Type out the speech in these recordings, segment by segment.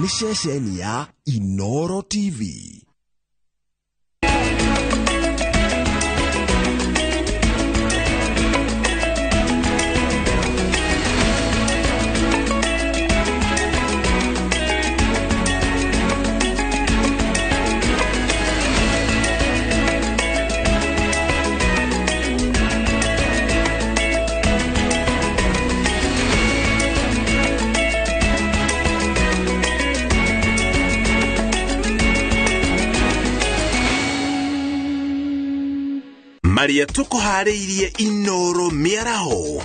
Nĩ ceceni ya Inoro TV. Maria tukuharĩirie Inoro mĩaraho.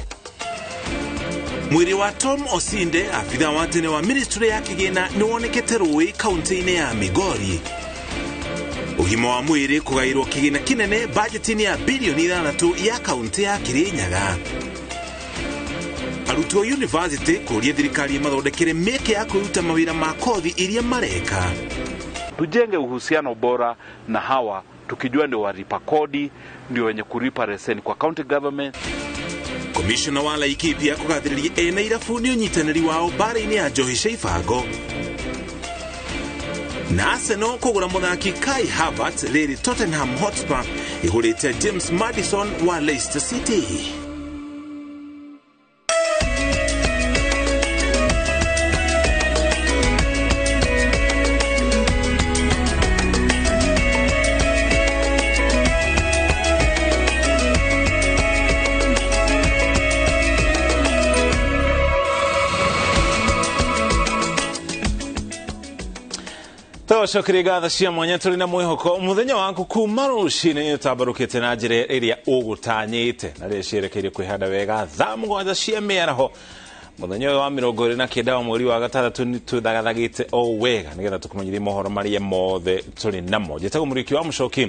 Mwĩrĩ wa Tom Osinde, abitha wa tene wa ministry ya kĩgĩna, nĩ wonekete rũĩ kaunti-inĩ ya Migori. Ũgima wa mwĩrĩ kũgaĩrwo kĩgĩna kĩnene bajeti-inĩ ya bilioni 6 ya kaunti ya Kirinyaga. Arutwo university kũria thirikari ĩmathondekere mĩeke ya kwĩruta mawĩra ma kothi iria mareka. Tujenge uhusiano bora na hawa tukijua ndio walipa kodi, ndio wenye kulipa leseni kwa county government. Komishona wa Laikipia kũgathĩrĩria ene irabu nĩ ũnyitanĩri wao mbara-inĩ ya njohi cia ibango. Na Arsenal kũgũra mũthaki Kai Havertz rĩrĩ Tottenham Hotspur ĩgũrĩte James Maddison wa Leicester City. Tũcokerie ngatho cia mwanya tũrĩ na mwĩhoko mũthenya waku kuma rũcinĩ ũtambarũkĩte na njĩra ĩrĩa ũgũtanyĩte na rĩrĩa cierekeire kwĩhanda wega thaa 7 cia mĩaraho mũthenya ũyũ wa 29 wa mweri wa gatandatũ nĩ tũthagathagĩte o wega nĩgetha tũkũmenyithie mohoro marĩa mothe tũrĩ namo. Njĩtagwo Mũrĩki wa Mũcoki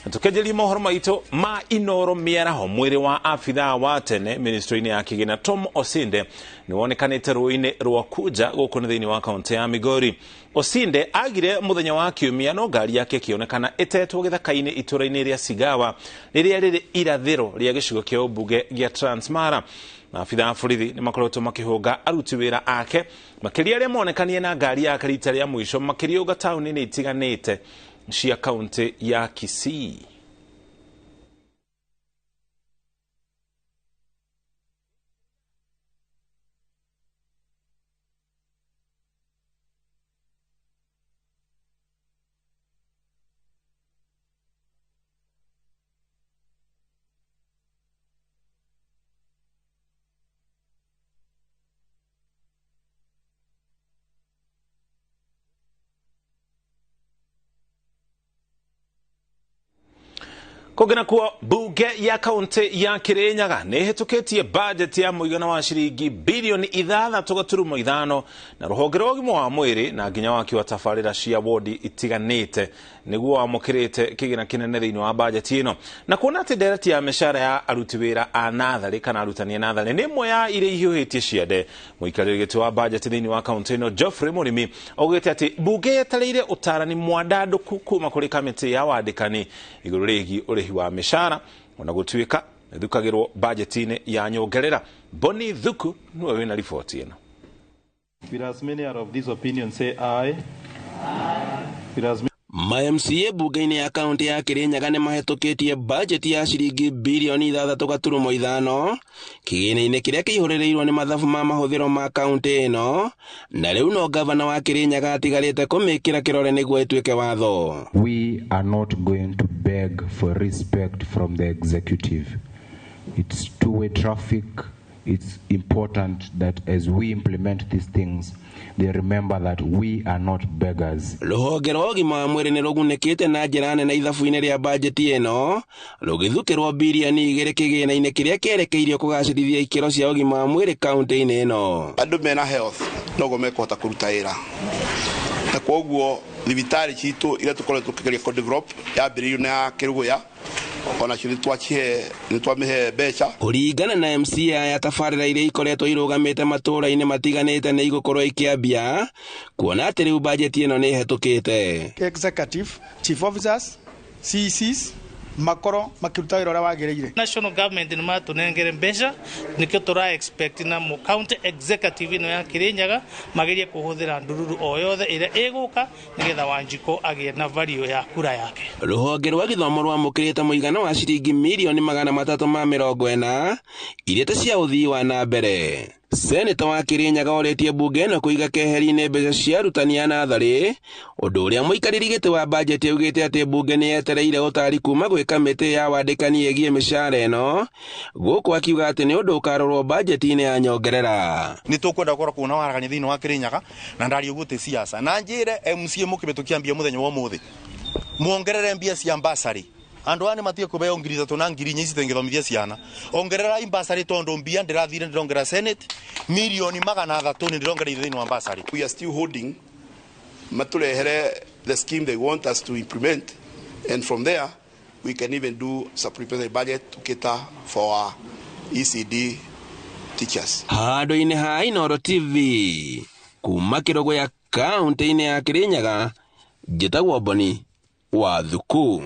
na tũkĩanjĩrĩria mohoro maitũ ma Inoro mĩaraho. Mwĩrĩ wa abithaa wa tene ministry-inĩ ya kĩgĩna Tom Osinde nĩ wonekanĩte rũĩ-inĩ rwa Kuja gũkũ nĩ thĩinĩ wa kaunti ya Migori. Osinde agire mũthenya wa kiumia no ngari yake ĩkĩonekana ĩtetwo gĩthaka-inĩ itũra-inĩ rĩa Sigawa rĩrĩa rĩrĩ irathĩro rĩa gĩcigo kĩa ũmbunge gĩa Transmara. Na abithaa a borithi nĩ makoretwo makĩhũnga aruti wĩra ake makĩria arĩa monekanie na ngari yake rita rĩa mũico makĩriũnga taũni-inĩ itiganĩte cia kaunti ya Kisii. Kũngĩ kuo bunge ya kaunti ya Kirinyaga nĩ ĩhĩtũkĩtie bajeti ya mũigana wa ciringi bilioni 6.5 na rũhonge rwa ũgima wa mwĩrĩ na nginya waki wa tabarĩra cia wodi itiganĩte nĩguo wamũkĩrĩte kĩgĩna kĩnene thĩinĩ wa bajeti ĩno. Na kuona atĩ ndereti ya mĩcara ya aruti wĩra a natharĩ kana arutani a natharĩ nĩ ĩmwe ya iria ihiũhĩtie ciande, mũikarĩri gĩtĩ wa bajeti thĩinĩ wa kaunti ĩno Geoffrey Mũrĩmi augĩte atĩ bunge yetereire ũtarani mwandandũku kuma kũrĩ kamĩtĩ ya wandĩkani igũrũ rĩgiĩ ũrĩhi wa mĩcara ona gũtuĩka ĩthukagĩrwo bajeti-inĩ ya nyongerera. Boni Thuku nĩwe wĩna riboti ĩno. Whereas many are of this opinion, say aye. Whereas Ma MCA bunge-inĩ ya kaunti ya Kirinyaga nĩ mahĩtũkĩtie bajeti ya ciringi bilioni 6.5 kĩgĩna-inĩ kĩrĩa kĩihũrĩrĩirwo nĩ mathabu ma mahũthĩro ma kaunti ĩno, na rĩu no gavana wa Kirinyaga atigarĩte kũmĩkĩra kĩrore nĩguo ĩtuĩke watho. We are not going to beg for respect from the executive. It's two-way traffic. It's important that as we implement these things, they remember that we are not beggars. Rũhonge rwa ũgima wa mwĩrĩ nĩ rũgunĩkĩte na njĩra nene ithabu-inĩ rĩa bajeti ĩno rũgĩthukĩrwo bilioni 2 kĩgĩna-inĩ kĩrĩa kĩerekeirio kũgacĩrithia ikĩro cia ũgima wa mwĩrĩ kaunti-inĩ ĩno. Andũ mena health noguo mekũhota kũruta wĩra, na koguo thibitarĩ citũ iria tũkoretwo tũkĩgeria kũ develop yambĩrĩirio na ya Kĩrũgũya onacio nĩ twamĩhe mbeca. Kũringana na MCA ya tabarĩra iria ikoretwo irũgamĩte matũũra-inĩ matiganĩte nĩ igũkorwo ikĩambia kuona atĩ rĩu bajeti ĩno nĩ ĩhetũkĩte. Executive, chief officers, CECs, Makorwo makiruta wĩra ũrĩa wagĩrĩire. National government nĩ matũnengere mbeca, nĩkĩo tũra expect na county executive ĩno ya Kirinyaga magerie kũhũthĩra ndururu o yothe ĩrĩa ĩgũka nĩgetha Wanjikũ agĩe na value ya kura yake. Rũhonge rwa gĩthomo rwamũkĩrĩte mũigana wa ciringi mirioni 340 iria ta cia ũthii wa na mbere. Seneta wa Kirinyaga orĩtie mbunge ĩno kũiga keheri-inĩ mbeca cia arutani a natharĩ, ũndũ ũrĩa mũikarĩri gĩtĩ wa bajeti augĩte atĩ mbunge nĩ yetereire ũtaari kuma gwĩ kamĩtĩ ya wandĩkani ĩgiĩ mĩcara ĩno, gũkũ akiuga atĩ nĩ ũndũ ũkarorwo bajeti-inĩ ya nyongerera. Nĩ tũkwenda gũkorwo kwĩna waragania thĩinĩ wa Kirinyaga na ndaria ũguo ti siasa, na njĩre MCA mũkĩbĩtũkia mbia mũthenya wa ũmũthĩ muongerere mbia cia bursary. Andu aya nĩmatige kũheo 3,000 na 4,000 ici tũngĩthomithia ciana. Ongererai bursary tondu mbia ndĩrathire ndĩrongera Senate milioni 300 nĩ ndĩrongereire thĩinĩ wa bursary. We are still holding maturehere the scheme they want us to implement, and from there we can even do supplementary budget to cater for our ECD teachers. Handũ-inĩ ha Inooro TV kuma Kĩrũgũya kaũntĩ-inĩ ya Kirinyaga, njĩtagwo Boni wa Thuku.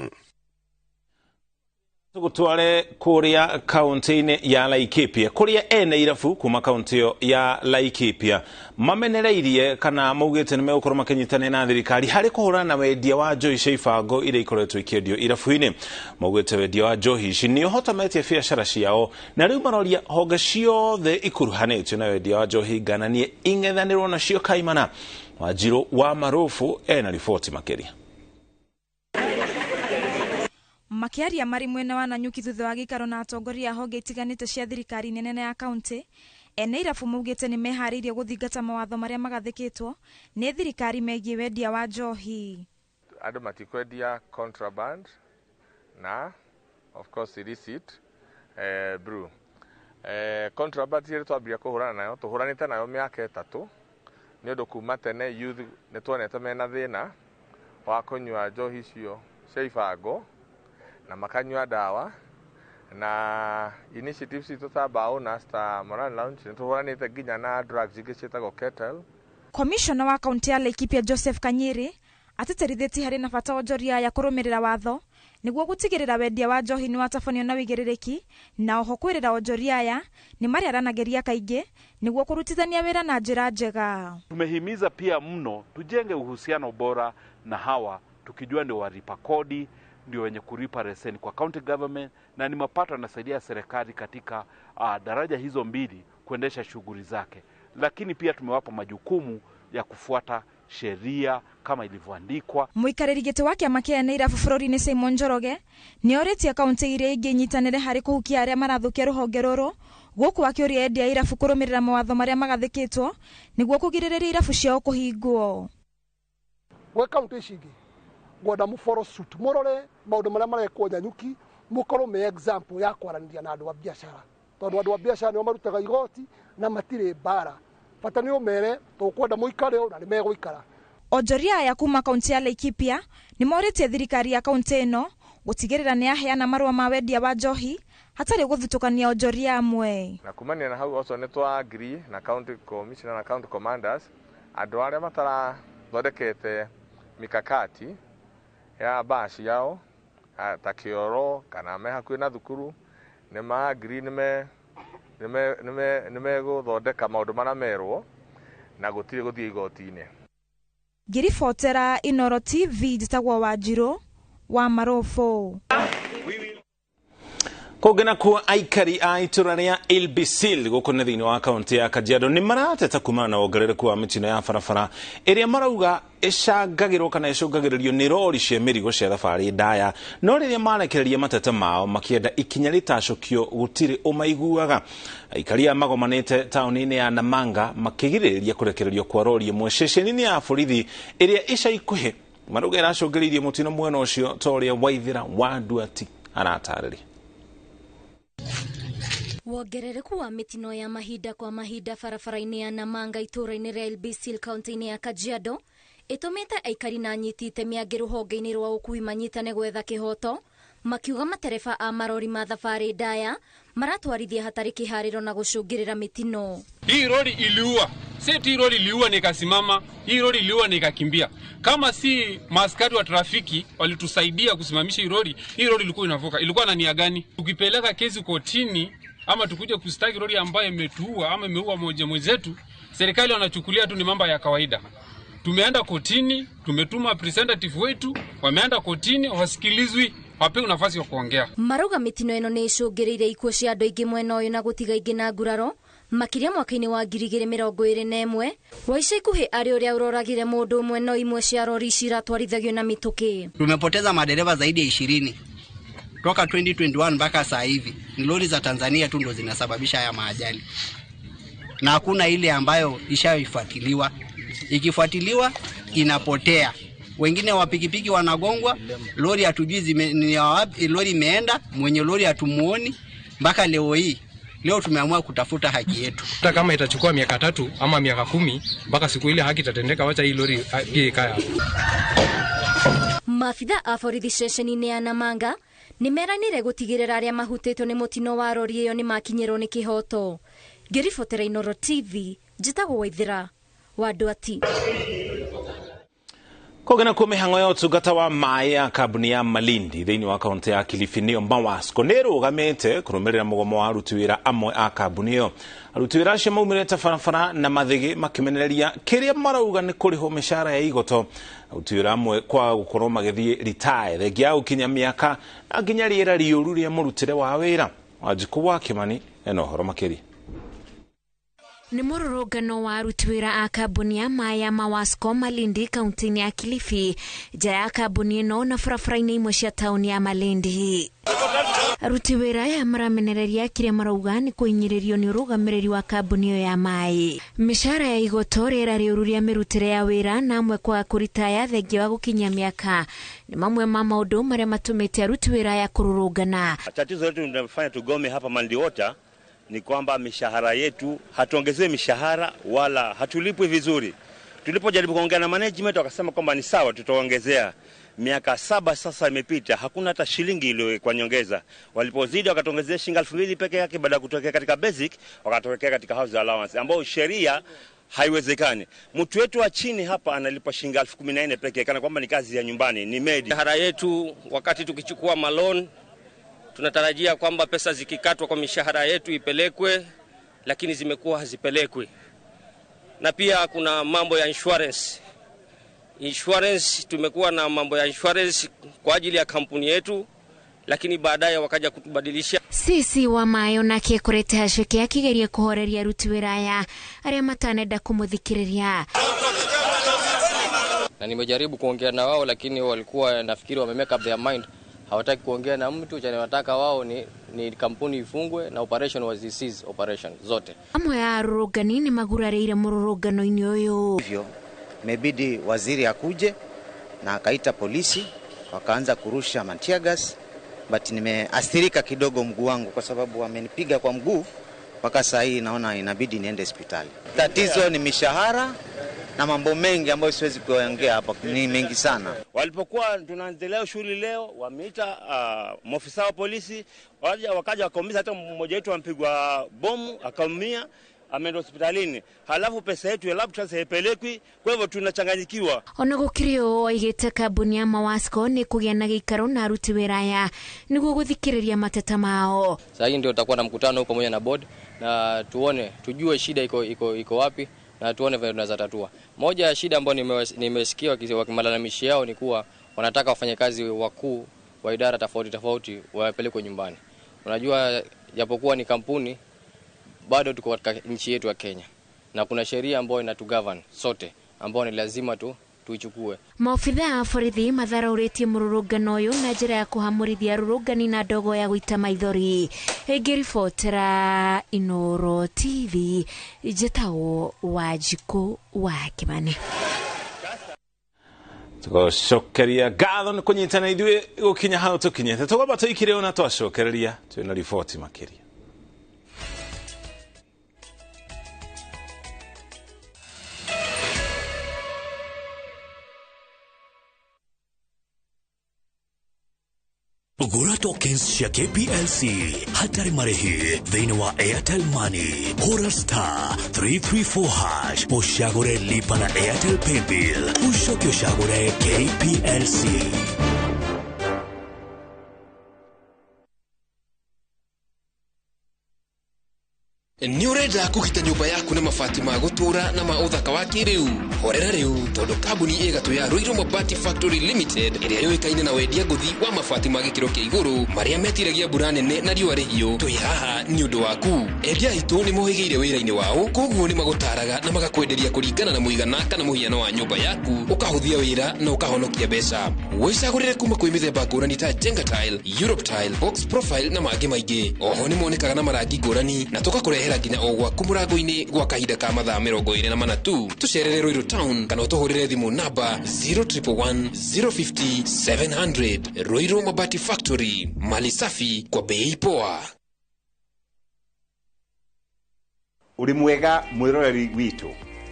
Tugutware kuria kaunti-inĩ ya Laikipia kuria ene irabu kuma kaunti ya Laikipia mamenereirie kana maugĩte nĩ megũkorwo makĩnyitanĩra na thirikari harĩ kũhũrana na wendia wa njohi cia ibango iria ikoretwo ikĩendio irabu-inĩ. Maugĩte wendia wa njohi ici nĩ ũhotometie biacara ciao na rĩu maroria honge ciothe ikuruhanĩtio na wendia wa njohi ngananie ing'ethanĩrwo nacio kaimana. Wanjirũ wa Marufu ena riboti makĩria. Makiaria mari mwena wa Nanyuki thutha wa gĩikaro na atongoria a honge itiganĩte cia thirikari nene ya kaunti, ene irabu maugĩte nĩ meharĩirie gũthingata mawatho marĩa magathĩkĩtwo nĩ thirikari megiĩ wendia wa njohi. Andũ matikwendia contraband na of course illicit brew. Contraband ĩrĩa twambia kũhũrana nayo tũhũranĩte nayo mĩaka 3 nĩ ũndũ kuma tene youth nĩ tuonete mena thĩna wa kũnyua njohi icio cia ibango na makanyua dawa, na initiatives citũ ta Baonas ta Moran Lounge nĩ tũhũranĩte nginya na drugs ingĩ ciĩtagwo ketel. Commissioner wa kaunti ya Laikipia Joseph Kanyiri atĩtĩrithĩtie harĩ na bata onjoria ya kũrũmĩrĩra watho nĩguo gũtigĩrĩra wendia wa njohi nĩ watabanio na wĩigĩrĩrĩki, na oho kwĩrĩra onjoria aya nĩ marĩaranagĩria kaingĩ nĩguo kũrutithania wĩra na njĩra njega. Tumehimiza pia mno tujenge uhusiano bora na hawa tukijua ndio walipa kodi, ndio wenye kulipa leseni kwa county government, na ni mapato yanasaidia serikali katika daraja hizo mbili kuendesha shughuli zake. Lakini pia tumewapa majukumu ya kufuata sheria kama ilivyoandikwa. Mũikarĩri gĩtĩ wa kĩama kĩa ene irabu bũrũri-inĩ Simon Njoroge nĩorĩtie kaunti iria ingĩ inyitanĩre harĩ kũhukia arĩa marathũkia rũhonge rũrũ, gũkũ akĩũria endia irabu kũrũmĩrĩra mawatho marĩa magathĩkĩtwo nĩguo kũgirĩrĩria irabu ciao kũhingwo. Gwĩ kaunti ici ingĩ ngwenda mu follow suit, mũrore maũndũ marĩa marekwo Nanyuki, mũkorwo me example ya kwaranĩria na andũ a biacara, tondũ andũ a biacara nĩo marutaga igoti na matirĩ mbara. Bata nĩ ũmere tũkwenda mũikare ũũ na nĩ megũikara. Onjoria aya kuma kaunti ya Laikipia nĩ morĩtie thirikari ya kaunti ĩno gũtigĩrĩra nĩ yaheana marũa ma wendia wa njohi hatarĩ gũthutũkania onjoria amwe. Na kumania na hau also nĩ twa agree na county commissioner na county commanders andũ arĩa matarathondekete mikakati ya baa ciao ta kĩoro kana me hakuhĩ na thukuru nĩ ma agree nĩ megũthondeka maũndũ marĩa merwo na gũtirĩ gũthiĩ igoti-inĩ. Ngĩribotera Inooro TV njĩtagwo Wanjirũ wa Marufu. Kũngĩ nakuo aikari a itũra rĩa Ilbisil gũkũ nĩ thĩinĩ wa kaunti ya Kajiado nĩ marateta kumana na wongerereku wa mĩtino ya barabara ĩrĩa marauga ĩcangagĩrwo kana ĩcũngagĩrĩrio nĩ rori cia mĩrigo cia thabarĩ ndaya, no rĩrĩa marekereria mateta mao makĩenda ikinya rĩtacũkio gũtirĩ ũmaiguaga. Aikari aya magomanĩte taũni-inĩ ya Namanga makĩgirĩrĩria kũrekererio kwa rori ĩmwe ceceni-inĩ ya borithi ĩrĩa ica ikuhĩ marauga ĩracũngĩrĩirie mũtino mwena ũcio ta ũrĩa Waithĩra wa Nduati aratarĩria. Wongerereku wa mĩtino ya mahinda kwa mahinda barabara-inĩ ya Namanga itũũra-inĩ rĩa Ilbisil kaunti-inĩ ya Kajiado ĩtũmĩte aikari na anyiti itemi angĩ rũhonge-inĩ rwa ũkuui manyitane gwetha kĩhoto, makiuga matereba a marori ma thabarĩ ndaya maratwarithia hatarĩ kĩharĩro na gũcũngĩrĩra mĩtino. Hii rori iliua Si hii lori iliua nikasimama, hii lori iliua nikakimbia. Kama si maaskari wa trafiki walitusaidia kusimamisha hii lori ilikuwa inavuka. Ilikuwa na nia gani? Tukipeleka kesi kotini ama tukuje kustaki lori ambayo imetuua ama imeua mmoja mwenzetu, serikali wanachukulia tu ni mambo ya kawaida. Tumeenda kotini, tumetuma representative wetu, wameenda kotini, wasikilizwi, wapewe nafasi ya kuongea. Marauga mitino ĩno nĩ ĩcũngĩrĩire ikuũ cia andũ aingĩ mwena ũyũ na gũtiga ingĩ na nguraro makĩria mwaka-inĩ wa 2021 wa ica ikuhĩ arĩ ũrĩa ũroragire mũndũ ũmwe no imwe cia rori ici iratwarithagio na mĩtũkĩ. Tumepoteza madereva zaidi ya 20 toka 2021 mpaka sasa hivi. Ni lori za Tanzania tu ndo zinasababisha haya maajali, na hakuna ile ambayo ishafuatiliwa. Ikifuatiliwa inapotea. Wengine wa pikipiki wanagongwa, lori hatujui lori imeenda, mwenye lori hatumuoni mpaka leo hii. Leo tumeamua kutafuta haki yetu. Hata kama itachukua miaka 3 ama miaka 10 mpaka siku ile haki itatendeka, wacha hii lori pia ikae hapo. Maabitha a borithi ceceni-inĩ ya Namanga nĩmeranire gũtigĩrĩra arĩa mahutĩtwo nĩ mũtino wa rori ĩyo nĩmakinyĩrwo nĩ kĩhoto. Ngĩribotera Inooro TV, njĩtagwo Waithĩra wa Ndwati. Kũngĩ nakuo mĩhang'o ya ũtungata wa maĩ ya kambuni ya Malindi thĩinĩ wa kaunti ya Kilifi nĩyo Mawasco nĩ ĩrũgamĩte kũrũmĩrĩra mũgomo wa aruti wĩra amwe a kambuni ĩyo. Aruti wĩra acio maumĩrĩte barabara na mathĩgĩ makĩmenereria kĩrĩa marauga nĩ kũrĩhwo mĩcara ya igoto. Aruti wĩra amwe kwaga gũkorwo magĩthiĩ retire thengia ya gũkinya mĩaka na nginya rĩera rĩũru rĩa mũrutĩre wa wĩra. Wanjikũ wa Kĩmani ena ũhoro makĩria. Nĩ mũrũrũngano wa aruti wĩra a kambuni ya maĩ ya Mawasco Malindi kaunti-inĩ ya Kilifi, nja ya kambuni ĩno na barabara-inĩ imwe cia taũni ya Malindi. Aruti wĩra aya maramenereria kĩrĩa marauga nĩ kũhinyĩrĩrio nĩ ũrũgamĩrĩri wa kambuni ĩyo ya maĩ. Mĩcara ya igoto, rĩera rĩũru rĩa mĩrutĩre ya wĩra na amwe kwaga kũritaya thengia wa gũkinyia mĩaka nĩ mamwe ma maũndũ marĩa matũmĩte aruti wĩra aya kũrũrũngana. Tatizo letu linafanya tugome hapa Malindi Water ni kwamba mishahara yetu hatuongezewi mishahara wala hatulipwi vizuri. Tulipojaribu kuongea na management wakasema kwamba ni sawa tutaongezea. Miaka 7 sasa imepita, hakuna hata shilingi iliyowekwa nyongeza. Walipozidi wakatuongezea shilingi 2000 peke yake, baada ya kutokea katika basic wakatokea katika house allowance ambayo sheria haiwezekani. Mtu wetu wa chini hapa analipwa shilingi 14,000 peke kana kwamba ni kazi ya nyumbani, ni maid. Mishahara yetu wakati tukichukua malon tunatarajia kwamba pesa zikikatwa kwa mishahara yetu ipelekwe, lakini zimekuwa hazipelekwi. Na pia kuna mambo ya insurance. Insurance, tumekuwa na mambo ya insurance kwa ajili ya kampuni yetu, lakini baadaye wakaja kutubadilisha. Sisi wa mayo nake kurete haceke akigeria kuhoreria aruti wĩra aya arĩa matanenda kũmũthikĩrĩria. Na nimejaribu kuongea na wao, lakini walikuwa nafikiri wame make up their mind. Hawataki kuongea na mtu, chenye wanataka wao ni kampuni ifungwe na operation was cease operation zote. Amwe ya arũrũngani nĩ magurarĩire mũrũrũngano-inĩ ũyũ. Hivyo imebidi waziri akuje na akaita polisi wakaanza kurusha tear gas, but nimeathirika kidogo mguu wangu kwa sababu wamenipiga kwa mguu mpaka saa hii naona inabidi niende hospitali. Tatizo ni mishahara na mambo mengi ambayo siwezi kuongea hapa, ni mengi sana. Walipokuwa tunaendelea shughuli leo wameita maafisa wa polisi, wakaja wakaumiza, hata mmoja wetu ampigwa bomu akaumia, ameenda hospitalini. Halafu pesa yetu ya lab transfer haipelekwi, kwa hivyo tunachanganyikiwa. Ona gũkĩrĩ ũũ oigĩte kambuni ya Mawasco nĩ kũgĩa na gĩikaro na aruti wĩra aya nĩguo gũthikĩrĩria mateta mao. Sasa hii ndio tutakuwa na mkutano pamoja na board na tuone, tujue shida iko wapi na tuone vile tunaweza tatua. Moja ya shida ambayo nimesikia wakimalalamishi yao ni kuwa wanataka wafanyakazi wakuu wa idara tofauti tofauti wapelekwe nyumbani. Unajua, japokuwa ni kampuni bado tuko katika nchi yetu ya Kenya na kuna sheria ambayo inatugovern sote ambayo ni lazima tu tuichukue. Maobitha a borithi matharaũrĩtie mũrũrũngano ũyũ na njĩra ya kũhamũrithia arũrũngani na ndogo ya gũita maithori. Ngĩribotera Inooro TV, njĩtagwo Wanjikũ wa Kĩmani. Tũgũcokeria ngatho nĩ kũnyitana ithuĩ gũkinya hau tũkinyĩte. Tũgamba tũikire ũna twacokereria twĩna riboti makĩria. Gũra Tokens cia KPLC hatarĩ marĩhi thĩinĩ wa Airtel Money. Hũra star 334 hash ũcagũre lipa na Airtel Paybill ũcoke ũcagũre KPLC. Nĩ ũrenda kũgita nyũmba yaku na mabati ma gũtũũra na ma ũthaka wa kĩrĩu? Horera rĩu tondũ kambuni ĩgatũ ya Ruiru Mabati Factory Limited ĩrĩa yũĩkaine na wendia ngũthi wa mabati ma gĩkĩro kĩa igũrũ marĩa metiragia mbura nene na riũa rĩhiũ, twĩ haha nĩ ũndũ waku. Endia aitũ nĩ mohĩgĩire wĩra-inĩ wao, koguo nĩ magũtaraga na magakwenderia kũringana na mũigana kana mũhiano wa nyũmba yaku, ũkahũthia wĩra na ũkahonokia mbeca. Wĩcagũrĩre kuma kwĩ mĩthemba ngũrani ta Jenga Tile, Europe Tile, Box Profile na mangĩ maingĩ. Oho nĩ monekaga na marangi ngũrani na tũgakũrehera nginya o gwaku mũrango-inĩ gwa kahinda ka mathaa 24 tu. Tũcerere Ruiru Town kana ũtũhũrĩre thimũ namba 0111 050 700. Ruiru Mabati Factory, mali safi kwa bei poa. Uri mwega mwiroreri witũ,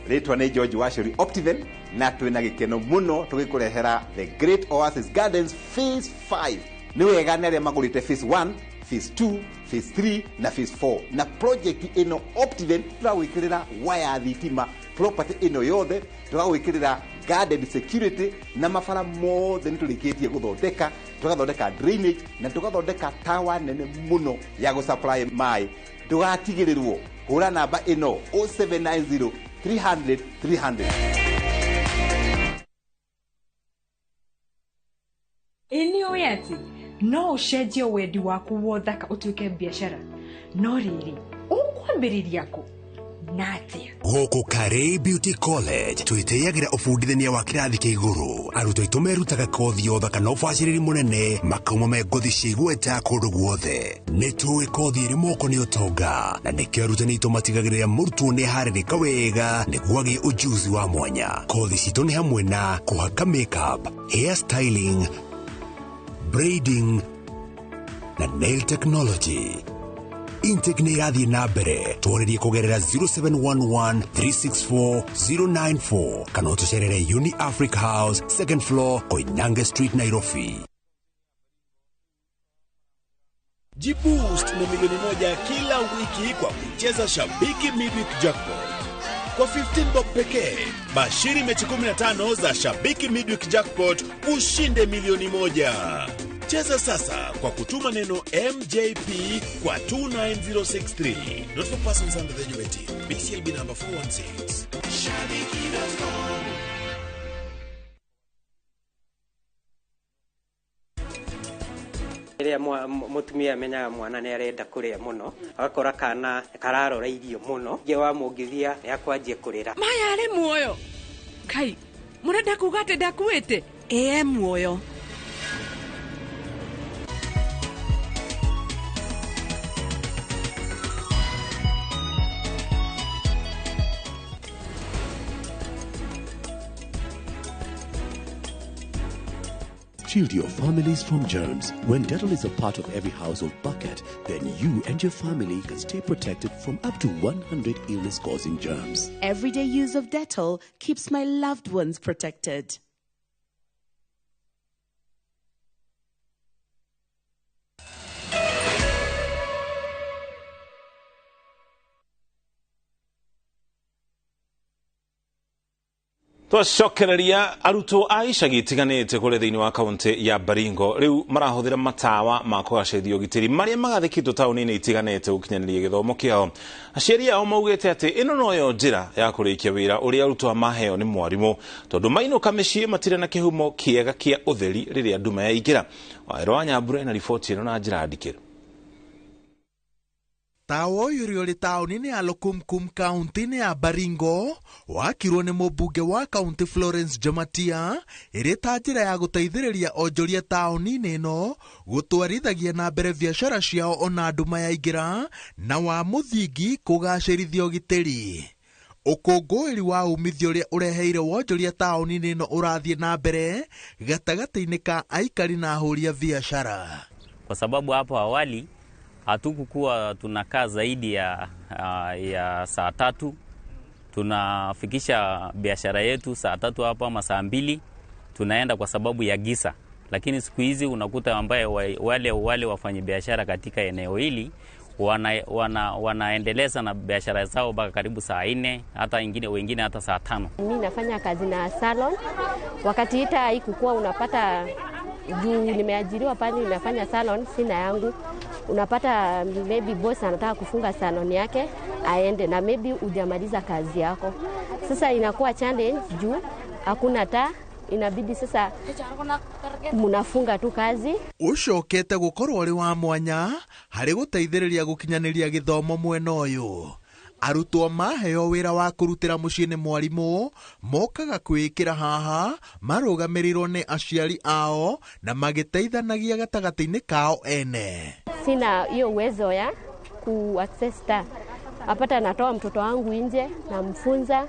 rĩtwa nĩ George Wachuri Optiven na twĩna gĩkeno mũno tũgĩkũrehera The Great Oasis Gardens Phase 5. Nĩ wega nĩ arĩa magũrĩte Phase 1, Phase 2, Phase 3 na Phase 4. Na project ĩno Optiven tũragwĩkĩrĩra waya thitima property ĩno yothe, tũragwĩkĩrĩra garden security na mabara mothe nĩ tũrĩkĩtie gũthondeka, tũgathondeka drainage na tũgathondeka tower nene mũno ya gũsupply maĩ. Ndũgatigĩrĩrwo, hũra namba ĩno 0790 300 300. Ĩ nĩ ũĩ atĩ no ũcenjie wendi waku wa ũthaka ũtuĩke biacara, no rĩrĩ ũkwambĩrĩria kũ na atĩa? Gũkũ Karĩ Beauty College twĩtĩyagĩra ũbundithania wa kĩrathi kĩa igũrũ. Arutwo aitũ merutaga kothi ya ũthaka na ũbacĩrĩri mũnene, makauma me ngothi cia igweta kũndũ guothe. Nĩ tũĩ kothi ĩrĩ moko nĩ ũtonga, na nĩkĩo arutani aitũ matigagĩrĩra mũrutwo nĩ aharĩrĩka wega nĩguo agĩe ũjuzi wa mwanya. Kothi citũ nĩ hamwe na kũhaka makeup, hair styling, braiding na nail technology. Intake nĩ ĩrathiĩ na mbere, twarĩrie kũgerera 0711 364 094 kana ũtũcerere Uni Africa House, second floor, Koinange Street, Nairobi. Jiboost na milioni 1 kila wiki kwa kucheza Shabiki Midweek Jackpot. Kwa 15 bob pekee, bashiri mechi 15 za Shabiki Midweek Jackpot ushinde milioni 1. Cheza sasa kwa kutuma neno MJP kwa 29063. Not for persons under the age of 18. BCLB number 416. Shabiki.com. Rĩrĩa mũtumia amenyaga mwana nĩ arenda kũrĩa mũno, agakora kana kararora irio mũno, ningĩ wamũngithia nĩ akwanjia kũrĩra. Maya arĩ muoyo. Kai, mũrenda kuga atĩ ndakuĩte? Ĩĩ muoyo. Shield your families from germs. When Dettol is a part of every household bucket, then you and your family can stay protected from up to 100 illness-causing germs. Everyday use of Dettol keeps my loved ones protected. Twacokereria arutwo a icagi itiganĩte kũrĩa thĩinĩ wa kaunti ya Baringo rĩu marahũthĩra matawa ma kũgacĩrithia ũgitĩri marĩa magathĩkĩtwo taũni-inĩ itiganĩte gũkinyanĩria gĩthomo kĩao. Aciari ao maugĩte atĩ ĩno noyo njĩra ya kũrĩkia wĩra ũrĩa arutwo maheo nĩ mwarimũ, tondũ mainũka mĩciĩ matirĩ na kĩhumo kĩega kĩa ũtheri rĩrĩa nduma yaingĩra. Waĩro wa Nyambura ena riboti ĩno na njĩra ndikĩru. Tawa ũyũ ũrĩa ũrĩ taũni-inĩ ya Lokumkum kaunti-inĩ ya Baringo wakirwo nĩ mũmbunge wa kaunti Florence Jamatia ĩrĩ ta njĩra ya gũteithĩrĩria onjoria taũni-inĩ ĩno gũtwarithagia na mbere biacara ciao ona nduma yaingĩra na wa mũthingi kũgacĩrithia ũgitĩri. Ũkũngũĩri wa umithio ũrĩa ũreheire wonjoria taũni-inĩ ĩno ũrathiĩ na mbere gatagatĩ-inĩ ka aikari na ahũri a biacara. Kwa sababu hapo awali hatukukuwa tunakaa zaidi ya saa 3. Tunafikisha biashara yetu saa 3 hapa ama saa 2 tunaenda kwa sababu ya giza. Lakini siku hizi unakuta ambaye wale wafanyabiashara katika eneo hili wanaendeleza na biashara zao mpaka karibu saa 4, hata wengine hata saa 5. Mimi nafanya kazi na salon. Wakati ita haikukuwa unapata juu nimeajiriwa pale nafanya salon, sina yangu. Unapata maybe boss anataka kufunga salon yake aende na maybe hujamaliza kazi yako. Sasa inakuwa challenge juu hakuna taa, inabidi sasa munafunga tu kazi. Ucokete gukorwo uri wa mwanya hari guteithĩrĩria gũkinyanĩria gĩthomo mwena ũyũ. Arutwo maheo wĩra wa kũrutĩra mũciĩ nĩ mwarimũ mokaga kwĩĩkĩra haha marũgamĩrĩirwo nĩ aciari ao na magĩteithanagia gatagatĩ-inĩ kao ene. Sina hiyo uwezo ya ku access taa. Apata natoa mtoto wangu nje namfunza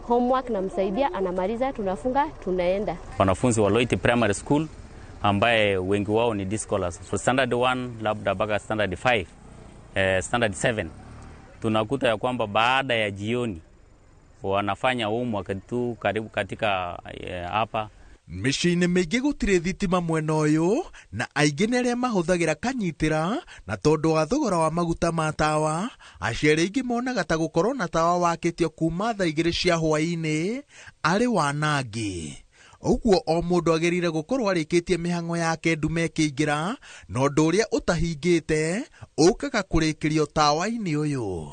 homework, namsaidia, anamaliza, tunafunga, tunaenda. Wanafunzi wa Loiti Primary School ambaye wengi wao ni day scholars, for standard 1 labda mpaka standard 5, standard 7, tunakuta ya kwamba baada ya jioni wanafanya homework tu karibu katika hapa. Mĩciĩ-inĩ mĩingĩ gũtirĩ thitima mwena ũyũ na aingĩ nĩ arĩa mahũthagĩra kanyitĩra, na tondũ wa thogora wa maguta ma tawa aciari aingĩ monaga ta gũkorwo na tawa wakĩtio kuma thaa 2 cia hwaĩ-inĩ arĩ wanangi. Ũguo o mũndũ agĩrĩire gũkorwo arĩkĩtie mĩhang'o yake ndume ĩkĩingĩra, na ũndũ ũrĩa ũtahingĩte ũkaga kũrĩkĩrio tawa-inĩ ũyũ.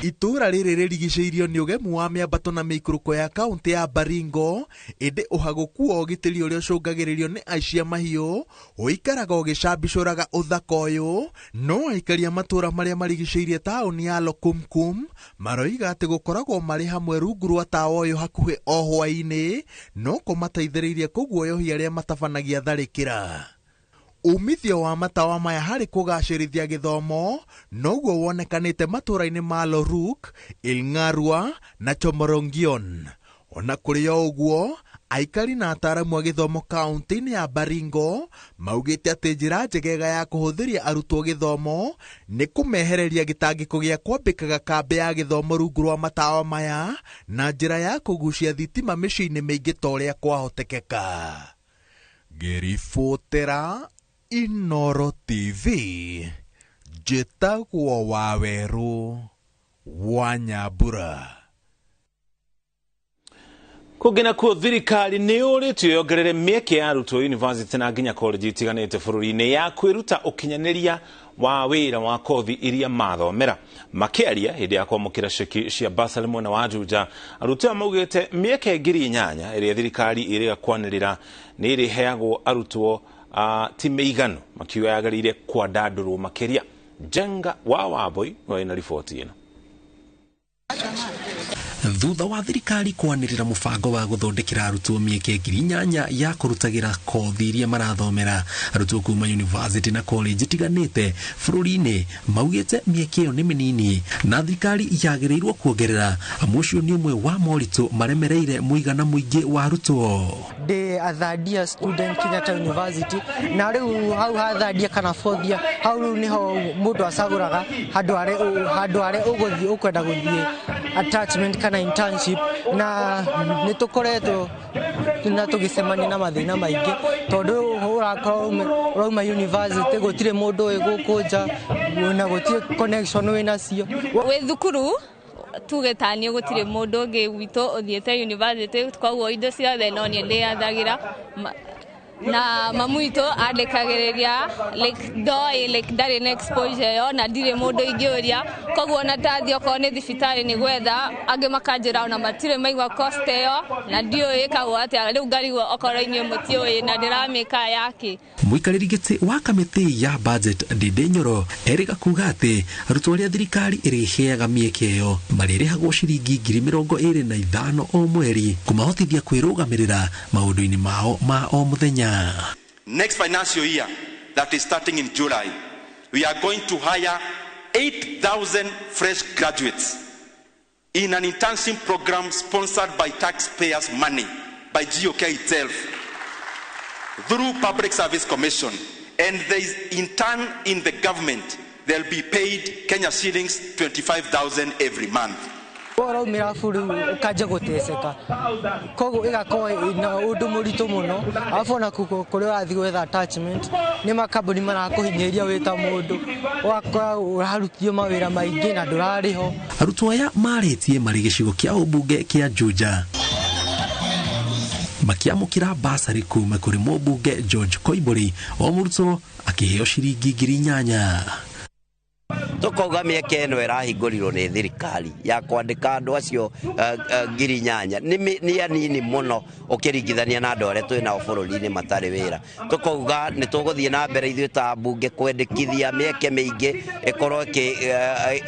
Itũũra rĩrĩ rĩrigicĩirio nĩ ũgemu wa mĩambato na mĩikũrũko ya kaũntĩ ya Baringo, ĩndĩ ũhagũku wa ũgitĩri ũrĩa ũcũngagĩrĩrio nĩ aici a mahiũ ũikaraga ũgĩcambicũraga ũthaka ũyũ. No aikari a matũũra marĩa marigicĩirie taũni ya Lokumkum maroiga atĩ gũkoragwo marĩ hamwe rungu rwa tawa ũyũ hakuhĩ o hwaĩ-inĩ no kũmateithĩrĩirie kũguoyohia arĩa matabanagia tharĩkĩra. Umithio wa matawa maya harĩ kũgacĩrithia gĩthomo noguo wonekanĩte matũũra-inĩ ma Loruk, Ilng'arua na Chomorongion. Ona kũrĩ o ũguo, aikari na ataaramu a gĩthomo kaũntĩ-inĩ ya Baringo maugĩte atĩ njĩra njegega ya kũhũthĩria arutwo gĩthomo nĩ kũmehereria gĩtangĩko gĩa kwambĩkaga kambĩ ya gĩthomo rungu rwa matawa maya na njĩra ya kũgucia thitima mĩciĩ-inĩ mĩingĩ ta ũrĩa kwahotekeka. Ngĩribotera Inoro TV, njĩtagwo Wawerũ wa Nyambura. Kũngĩ nakuo thirikari nĩ yũrĩtio yongerere mĩeke ya arutwo university na nginya college itiganĩte bũrũri-inĩ ya kwĩruta ũkinyanĩria wa wĩra wa kothi iria mathomera. Makĩaria hĩndĩ ya kwamũkĩra ceki cia bursary mwena wa Juja, arutwo aya maugĩte mĩeke 8,000 ĩrĩa thirikari ĩrĩga kwanĩrĩra nĩ ĩrĩheagwo arutwo ti mĩiganu, makiuga yagĩrĩire kwandandũrwo makĩria. Njenga wa Wambui wĩna riboti ĩno. Thutha wa thirikari kwanĩrĩra mũbango wa gũthondekera arutwo mĩeke 8,000 ya kũrutagĩra kothi iria marathomera, arutwo kuma university na college itiganĩte bũrũri-inĩ maugĩte mĩeke ĩyo nĩ mĩnini na thirikari yagĩrĩirwo kuongerera, amu ũcio nĩ ũmwe wa moritũ maremereire mũigana mũingĩ wa arutwo. Ndĩ a third year student Kenyatta University, na rĩu hau ha third year kana fourth year, hau rĩu nĩho mũndũ acagũraga handũ harĩa ũgũthiĩ ũkwenda gũthiĩ attachment kana internship, na nĩ tũkoretwo na tũgĩcemania na mathĩna maingĩ tondũ ũrakorwo ũrauma university gũtirĩ mũndũ ũĩ gũkũ nja na gũtirĩ connection wĩnacio. Wĩ thukuru tuge ta niĩ gũtirĩ mũndũ ũngĩ witũ ũthiĩte university, koguo indo ciothe no niĩ ndĩyathagĩra na mamu witũ andĩkagĩrĩria like ndoĩ like ndarĩ na exposure ĩyo na ndirĩ mũndũ ingĩũria, koguo ona ndathiĩ okorwo nĩ thibitarĩ nĩ gwetha angĩ makanjĩra ona matirĩ maigua cost ĩyo na ndiũĩ ĩkagwo atĩa, rĩu ngarigwo okorwo inyuĩ mũtiũĩ na ndĩramĩka yakĩ. Mũikarĩri gĩtĩ wa kamĩtĩ ya budget Ndindi Nyoro erĩga kuga atĩ arutwo arĩa thirikari ĩrĩheaga mĩeke ĩyo marĩrĩhagwo ciringi 25,000 o mweri kũmahotithia kwĩrũgamĩrĩra maũndũ-inĩ mao ma o mũthenya. Next financial year, that is starting in July, we are going to hire 8,000 fresh graduates in an internship program sponsored by taxpayers' money, by GOK itself, through Public Service Commission. And they intern in the government. They'll be paid Kenya shillings 25,000 every month. Ũraumĩra buru ũkanjia gũteceka, koguo ĩgakorwo na ũndũ mũritũ mũno. Arabu ona kũrĩa ũrathiĩ gwetha attachment nĩ makambuni marakũhinyĩrĩria wĩ ta mũndũ, ũgakora ũrarutithio mawĩra maingĩ na ndũrarĩhwo. Arutwo aya marĩtie marĩ gĩcigo kĩa ũmbunge kĩa Juja makiamũkĩra basarĩ kuma kũrĩ mũmbunge George Koimbũri, o mũrutwo akĩheo ciringi 8,000. Tukauga mĩeke ĩno ĩrahingũrirwo nĩ thirikari ya kwandĩka andũ acio 8,000 nĩ anini mũno ũkĩringithania na andũ arĩa twĩ nao bũrũri-inĩ matarĩ wĩra. Tukauga nĩ tũgũthiĩ na mbere ithuĩ ta mbunge kwendekithia mĩeke mĩingĩ ĩkorwo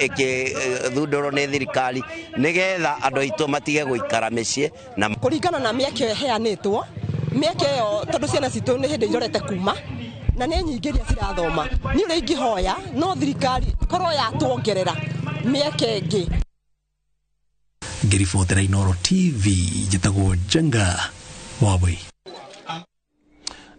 ĩkĩthundũrwo nĩ thirikari nĩgetha andũ aitũ matige gũikara mĩciĩ. Na kũringana na mĩeke ĩyo ĩheanĩtwo, mĩeke ĩyo tondũ ciana citũ nĩ hĩndĩ irorete kuma na nĩ nyingĩ iria cirathoma, niĩ ũrĩa ingĩhoya no thirikari korwo yatuongerera mĩeke ĩngĩ. Ngĩribotera Inooro TV, njĩtagwo Njenga Wambui.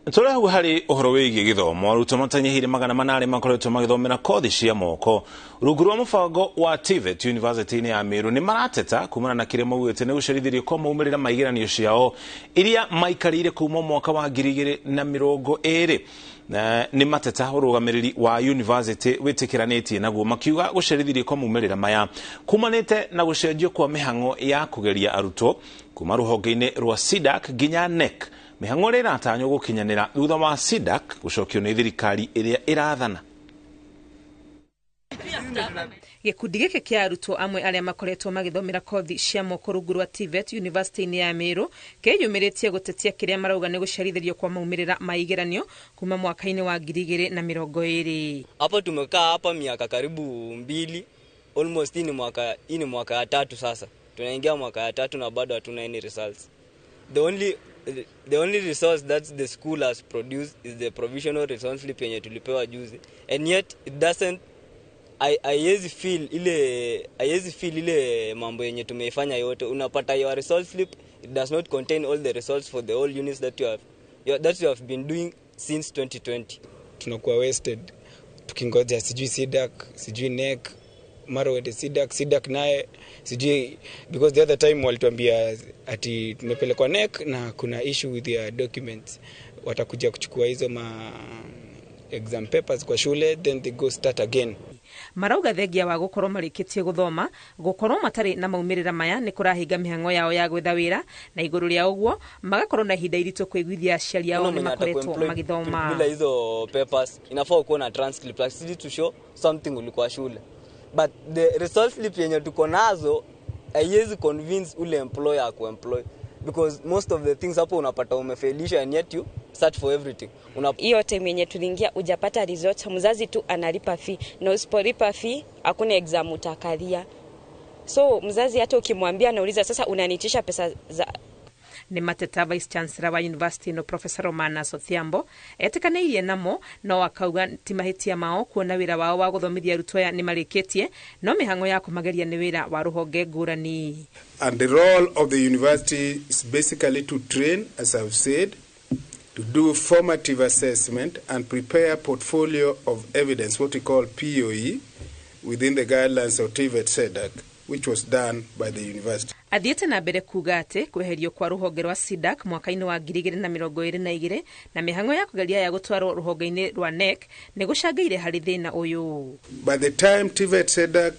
Tũrĩ hau harĩ ũhoro wĩgiĩ gĩthomo, arutwo matanyihĩire 800 makoretwo magĩthomera kothi cia moko rungu rwa mũbango wa TVET University-inĩ ya Meru nĩ marateta kumana na kĩrĩa maugĩte nĩ gũcerithĩrio kwa maumĩrĩra ma igeranio ciao iria maikarĩire kuma mwaka wa 2020. Nĩ mateta ũrũgamĩrĩri wa university wĩtĩkĩranĩtie naguo, makiuga gũcerithĩrio kwa maumĩrĩra maya kumanĩte na gũcenjio kwa mĩhang'o ya kũgeria arutwo kuma rũhonge-inĩ rwa SIDAC nginya NEC, mĩhang'o ĩrĩa ĩratanywo gũkinyanĩra thutha wa SIDAC gũcokio nĩ thirikari ĩrĩa ĩrathana. Gĩkundi gĩkĩ kĩa arutwo amwe arĩa makoretwo magĩthomera kothi cia moko rungu rwa TVET University-inĩ ya Meru kĩyumĩrĩtie gũtetia kĩrĩa marauga nĩ gũcerithĩrio kwa maumĩrĩra ma igeranio kuma mwaka-inĩ wa 2020. Hapo tumekaa hapa miaka karibu 2, almost hii ni mwaka ya 3 sasa. Tunaingia mwaka ya 3 na bado hatuna any results. The only resource that the school has produced is the provisional results slip yenye tulipewa juzi, and yet it doesn't haiwezi feel ile mambo yenye tumeifanya yote. Unapata your result slip, it does not contain all the results for the all units that you have been doing since 2020. Tunakuwa wasted tukingoja sijui SIDAC, sijui NEC, mara wende SIDAC naye sijui, because the other time walituambia ati tumepelekwa NEC na kuna issue with their documents, watakuja kuchukua hizo ma exam papers kwa shule, then they go start again. Marauga thengia wa gukorwo marikitie guthoma gukorwo matari na maumirira maya ni kurahinga mihango yao ya gwetha wira, na iguru ria uguo magakorwo na ihinda iritu kuiguithia aciari ao ni makoretwo magithoma bila hizo papers. Inafaa kuwa na transcript like to show something ulikuwa shule, but the result slip yenye tuko nazo haiwezi convince ule employer ku employ, because most of the things hapo unapata umefelisha and yet you search for everything. Hiyo time yenye tuliingia hujapata result, mzazi tu analipa fee, na usipolipa fee hakuna exam utakalia. So mzazi hata ukimwambia anauliza sasa unaniitisha pesa za. Ni mateta Vice Chancellor wa University no Professor Romana Sothiambo etikaneirie namo no akauga ti mahitia mao kuona wira wao wa guthomithia arutwo aya ni marikitie, no mihango ya kumageria ni wira wa ruhonge ngurani. And the role of the university is basically to train, as I've said, to do formative assessment and prepare portfolio of evidence, what we call POE, within the guidelines of TVET SEDAC, which was done by the university. Athiĩte na mbere kuga atĩ kweherio kwa rũhonge rwa SIDAC mwaka-inĩ wa 2022 na mĩhang'o ya kũgeria ya gũtwarwo rũhonge-inĩ rwa NEC nĩ gũcangĩire harĩ thĩna ũyũ. By the time TVET SEDAC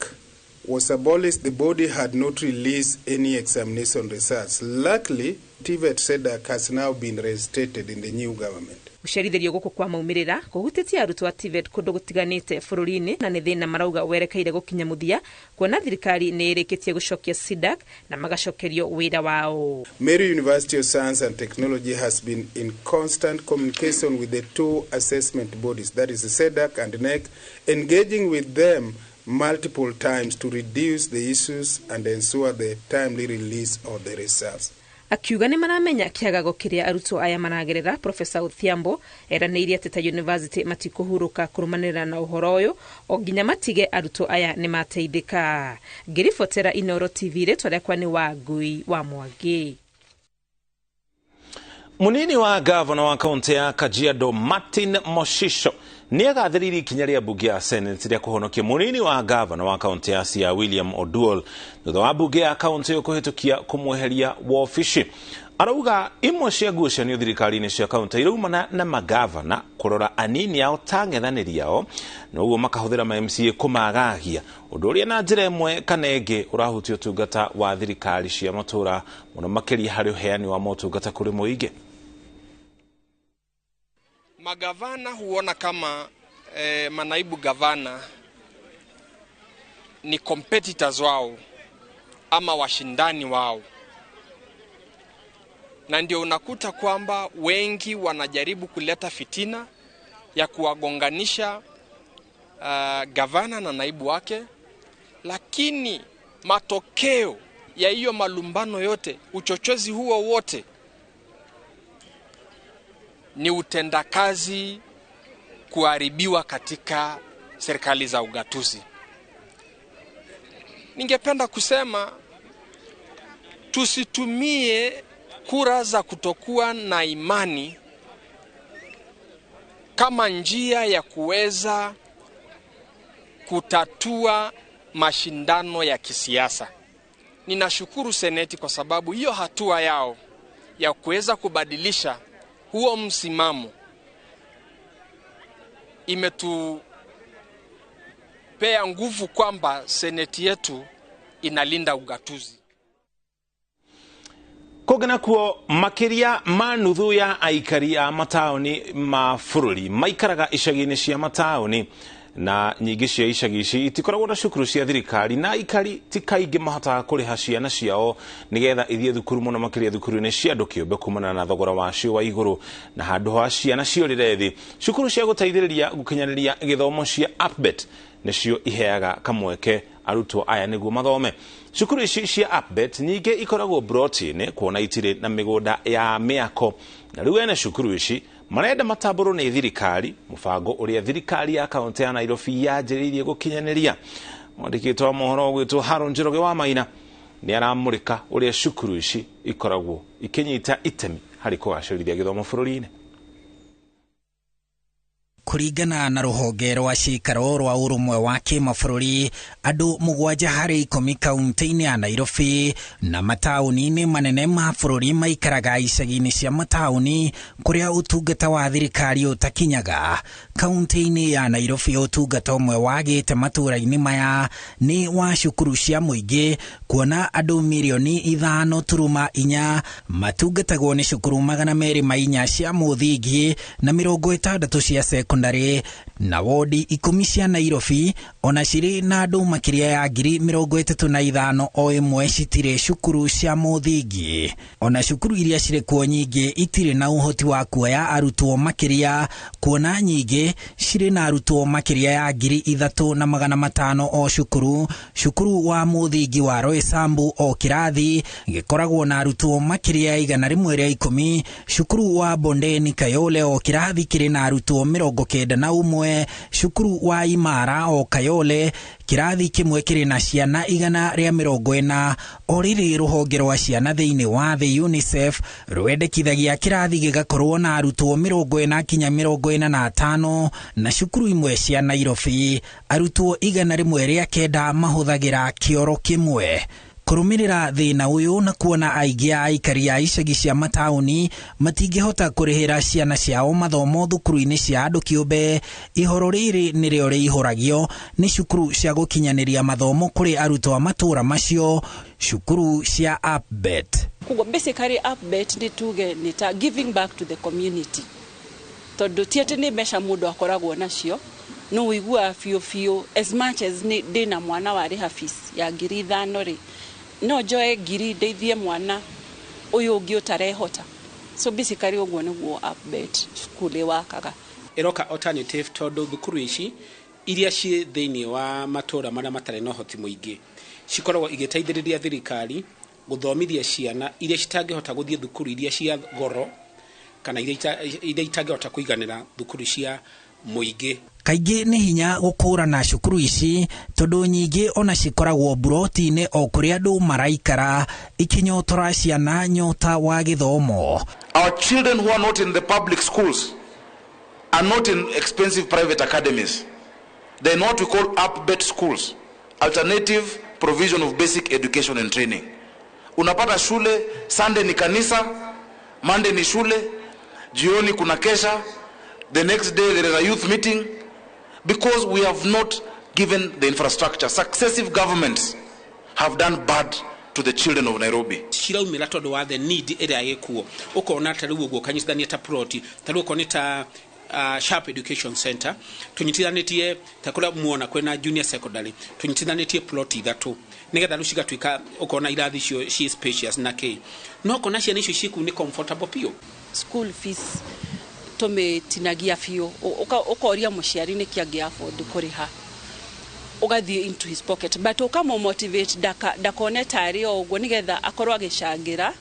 was abolished, the body had not released any examination results. Luckily, TVET SEDAC has now been reinstated in the new government. Gũcerithĩrio gũkũ kwa maumĩrĩra kũhutĩtie arutwo a TVET kũndũ gũtiganĩte bũrũri-inĩ, na nĩ thĩna marauga werekeire gũkinya mũthia kuona thirikari nĩ ĩrĩkĩtie gũcokia SIDAC na magacokerio wĩra wao. Meru University of Science and Technology has been in constant communication with the two assessment bodies, that is SEDAC and NEC, engaging with them multiple times to reduce the issues and ensure the timely release of the results. Akiuga nĩ maramenya kĩagago kĩrĩa arutwo aya maragerera. Professor Odhiambo eranĩire atĩ ta university matikũhurũka kũrũmanĩrĩra na ũhoro ũyũ o nginya matige arutwo aya nĩ mateithĩka. Ngĩribotera Inooro TV, rĩtwa rĩakwa nĩ Wangui wa Mwangi. Munini wa gavana wa kaunti ya Kajiado Martin Moshisho Nĩ agathĩrĩirie ikinya rĩa mbunge ya Senate rĩa kũhonokia mũnini wa gavana wa kaunti ya Siaya William Oduol thutha wa mbunge ya kaunti ĩyo kũhĩtũkia kũmweheria wobici. Arauga imwe cia ngucanio thirikari-inĩ cia kaunti iraumana na magavana kũrora anini ao ta ng'ethanĩri ao na ũguo makahũthĩra ma MCA kũmagagia, ũndũ ũrĩa na njĩra ĩmwe kana ĩngĩ ũrahutia ũtungata wa thirikari cia matũũra mũno makĩria harĩ ũheani wa motungata kũrĩ mũingĩ. Magavana huona kama manaibu gavana ni competitors wao ama washindani wao, na ndio unakuta kwamba wengi wanajaribu kuleta fitina ya kuwagonganisha gavana na naibu wake, lakini matokeo ya hiyo malumbano yote, uchochezi huo wote, ni utendakazi kuharibiwa katika serikali za ugatuzi. Ningependa kusema tusitumie kura za kutokuwa na imani kama njia ya kuweza kutatua mashindano ya kisiasa. Ninashukuru Seneti kwa sababu hiyo hatua yao ya kuweza kubadilisha huo msimamo imetupea nguvu kwamba Seneti yetu inalinda ugatuzi. Kũngĩ kuo makĩria ma nuthu ya aikari a mataũni ma bũrũri maikaraga icagi-inĩ cia mataũni, na nyingĩ cia icagi ici itikoragwo na cukuru cia thirikari, na aikari ti kaingĩ mahotaga kũrĩha ciana ciao nĩgetha ithiĩ thukuru mũno makĩria thukuru-inĩ cia andũ kĩũmbe kumana na thogora wacio wa igũrũ, na handũ ha ciana ciũrĩre thĩ cukuru cia gũteithĩrĩria gũkinyanĩria gĩthomo cia APBET nĩcio iheaga kamweke arutwo aya nĩguo mathome. Cukuru ici cia APBET nyingĩ ikoragwo broti-inĩ kuona itirĩ na mĩgũnda ya mĩako, na rĩu ene cukuru ici marenda matambũrwo nĩ thirikari, mũbango ũrĩa thirikari ya kaunti ya Nairobi yanjĩrĩirie gũkinyanĩria. Mwandĩki wa mohoro ũgwĩtwo Haron Njoroge wa Maina nĩ aramũrĩka ũrĩa cukuru ici ikoragwo ikĩnyita itemi harĩ kũgacĩrithia gĩthomo bũrũri-inĩ. Kũringana na rũhonge rwa cikaro rwa ũrũmwe wa kĩmabũrũri, andũ 7 harĩ 10 kaunti-inĩ ya Nairobi na mataũni-inĩ manene ma bũrũri maikaraga icagi-inĩ cia mataũni kũrĩa ũtungata wa thirikari ũtakinyaga. Kaunti-inĩ ya Nairobi ũtungata ũmwe wagĩte matũũra-inĩ maya nĩ wa cukuru cia mũingĩ, kuona andũ mirioni 5.4 matungatagwo nĩ cukuru 204 cia mũthingi na 60 cia sekondari na wodi 10 cia Nairobi ona cirĩ na andũ makĩria ya 35,000 o ĩmwe citirĩ cukuru cia mũthingi. Ona cukuru iria cirĩ kuo nyingĩ itirĩ na ũhoti wa kuoya arutwo makĩria, kuona nyingĩ cirĩ na arutwo makĩria ya 3,500 o cukuru. Cukuru wa mũthingi wa Roysambu o kĩrathi gĩkoragwo na arutwo makĩria ya 110. Cukuru wa Bondeni Kayole o kĩrathi kĩrĩ na arutwo 91. Cukuru wa Imara o Kayole kĩrathi kĩmwe kĩrĩ na ciana 140. O rĩrĩ rũhonge rwa ciana thĩinĩ wa thĩ UNICEF rwendekithagia kĩrathi gĩgakorwo na arutwo 40 kinya 45, na cukuru imwe cia Nairobi arutwo 109 mahũthagĩra kĩoro kĩmwe. Kũrũmĩrĩra thĩna ũyũ na kuona aingĩ a aikari a icagi cia mataũni matingĩhota kũrĩhĩra ciana ciao mathomo thukuru-inĩ cia andũ kĩũmbe, ihoro rĩrĩ nĩrĩo rĩihũragio nĩ cukuru cia gũkinyanĩria mathomo kũrĩ arutwo a matũũra macio, cukuru cia APBET. Koguo basically APBET nĩ tuge nĩ ta giving back to the community, tondũ ti atĩ nĩ mbeca mũndũ akoragwo nacio, no ũiguaga biũ biũ as much as ndĩna mwana warĩha fees ya 5,000 rĩ, no njoe 1,000 ndeithie mwana ũyũ ũngĩ ũtarehota. So basically ũguo nĩguo APBET school ĩwakaga. Ĩroka alternative tondũ thukuru ici iria ciĩ thĩinĩ wa matũũra marĩa matarĩ na ũhoti mũingĩ cikoragwo igĩteithĩrĩria thirikari gũthomithia ciana iria citangĩhota gũthiĩ thukuru iria cia goro kana iria itangĩhota kũiganĩra thukuru cia mũingĩ. Kaingĩ nĩ hinya gũkũrana cukuru ici tondũ nyingĩ ona cikoragwo mburoti-inĩ o kũrĩa andũ maraikara, ikinyotora ciana nyota wa gĩthomo. Our children who are not in the public schools are not in expensive private academies. They're in what we call APBET schools, alternative provision of basic education and training. Unapata shule, Sunday ni kanisa, Monday ni shule, jioni kuna kesha, the next day there is a youth meeting, because we have not given the infrastructure. Successive governments have done bad to the children of Nairobi. Ciraumĩra tondũ wa the need ĩrĩa ĩkuo, ũkona ta rĩu ũguo ũkanyitithania ta plot, ta rĩu okorwo nĩ ta Sharp Education Center tunyitithanĩtie ta kũrĩa muona kwĩna junior secondary, tunyitithanĩtie plot ithatũ nĩgetha rĩu cigatuĩka ũkona irathi icio ci spacious na kĩ, no ũkona ciana icio ciĩ kũu nĩ comfortable biũ. School fees tũmĩtinagia biũ, ũkoria mũciari nĩkĩ angĩ afford kũrĩha, ũgathiĩ into his pocket, but ũkamũ-motivate ndakone tarĩ o ũguo, nĩgetha akorwo agĩcangĩra,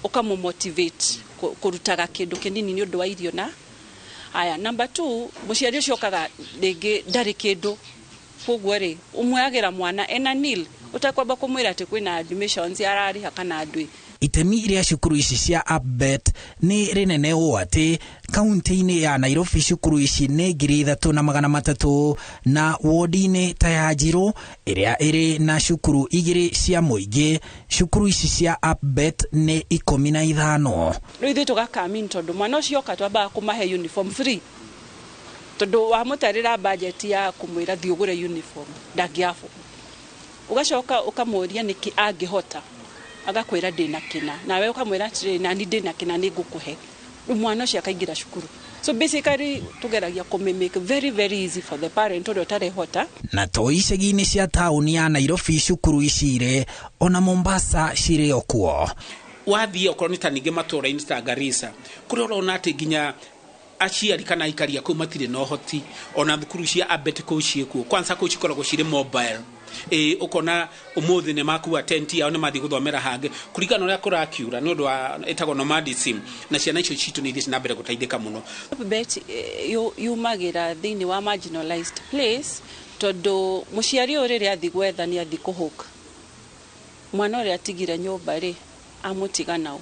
ũkamũ-motivate kũrutaga kĩndũ kĩnini nĩ ũndũ wa irio. Na aya, number 2, mũciari ũcio okaga rĩngĩ ndarĩ kĩndũ, koguo rĩ ũmuoyagĩra mwana ena nil, ũtakwamba kũmwĩra atĩ kwĩna admissions ararĩha kana ndwĩ. Itemi rĩa cukuru ici cia APBET nĩ rĩnene ũũ atĩ kaunti-inĩ ya Nairobi cukuru ici nĩ 3300 na wodi-inĩ ta ya Njirũ ĩrĩa ĩrĩ na cukuru 2 cia mũingĩ, cukuru ici cia APBET nĩ 15. Rĩu ithuĩ tũgakamin tondũ mwana ũcio oka twambaga kũmahe uniform free, tondũ wamũtarĩra budget ya kũmwĩra thiĩ ũgũre uniform ndangĩ afford. Ũgacoka ũkamũria nĩkĩ angĩhota, agakwĩra ndĩna kĩna, nawe ũkamwĩra atĩrĩrĩ, nani ndĩna kĩna nĩngũkũhe. Rĩu mwana ũcio akaingĩra cukuru. So basically tũgeragia kũmĩ-make very very easy for the parent ũrĩa ũtarehota. Na to icagi-inĩ cia taũni ya Nairobi cukuru ici irĩ, ona Mombasa cirĩ o kuo. Wathiĩ okorwo nĩ ta ningĩ matũũra-inĩ ta Garissa, kũrĩa ũrona atĩ nginya aciari kana aikari a kũu matirĩ na ũhoti, ona thukuru cia APBET kũu ciĩkuo, kwanza kũu cikoragwo cirĩ mobile. Ũkona ũmũthĩ nĩ makua tent yao nĩ mathiĩ gũthomera hangĩ kũringana na ũrĩa kũrakiura nĩ ũndũ wa ĩtagwo nomadism, na ciana icio citũ nĩ ithiĩte na mbere gũteithĩka mũno. APBET yumagĩra thĩinĩ wa marginalized place, tondũ mũciari ũyũ rĩrĩa athiĩ gwetha nĩ athiĩ kũhũka mwana ũrĩa atigire nyũmba rĩ amũtiga nao.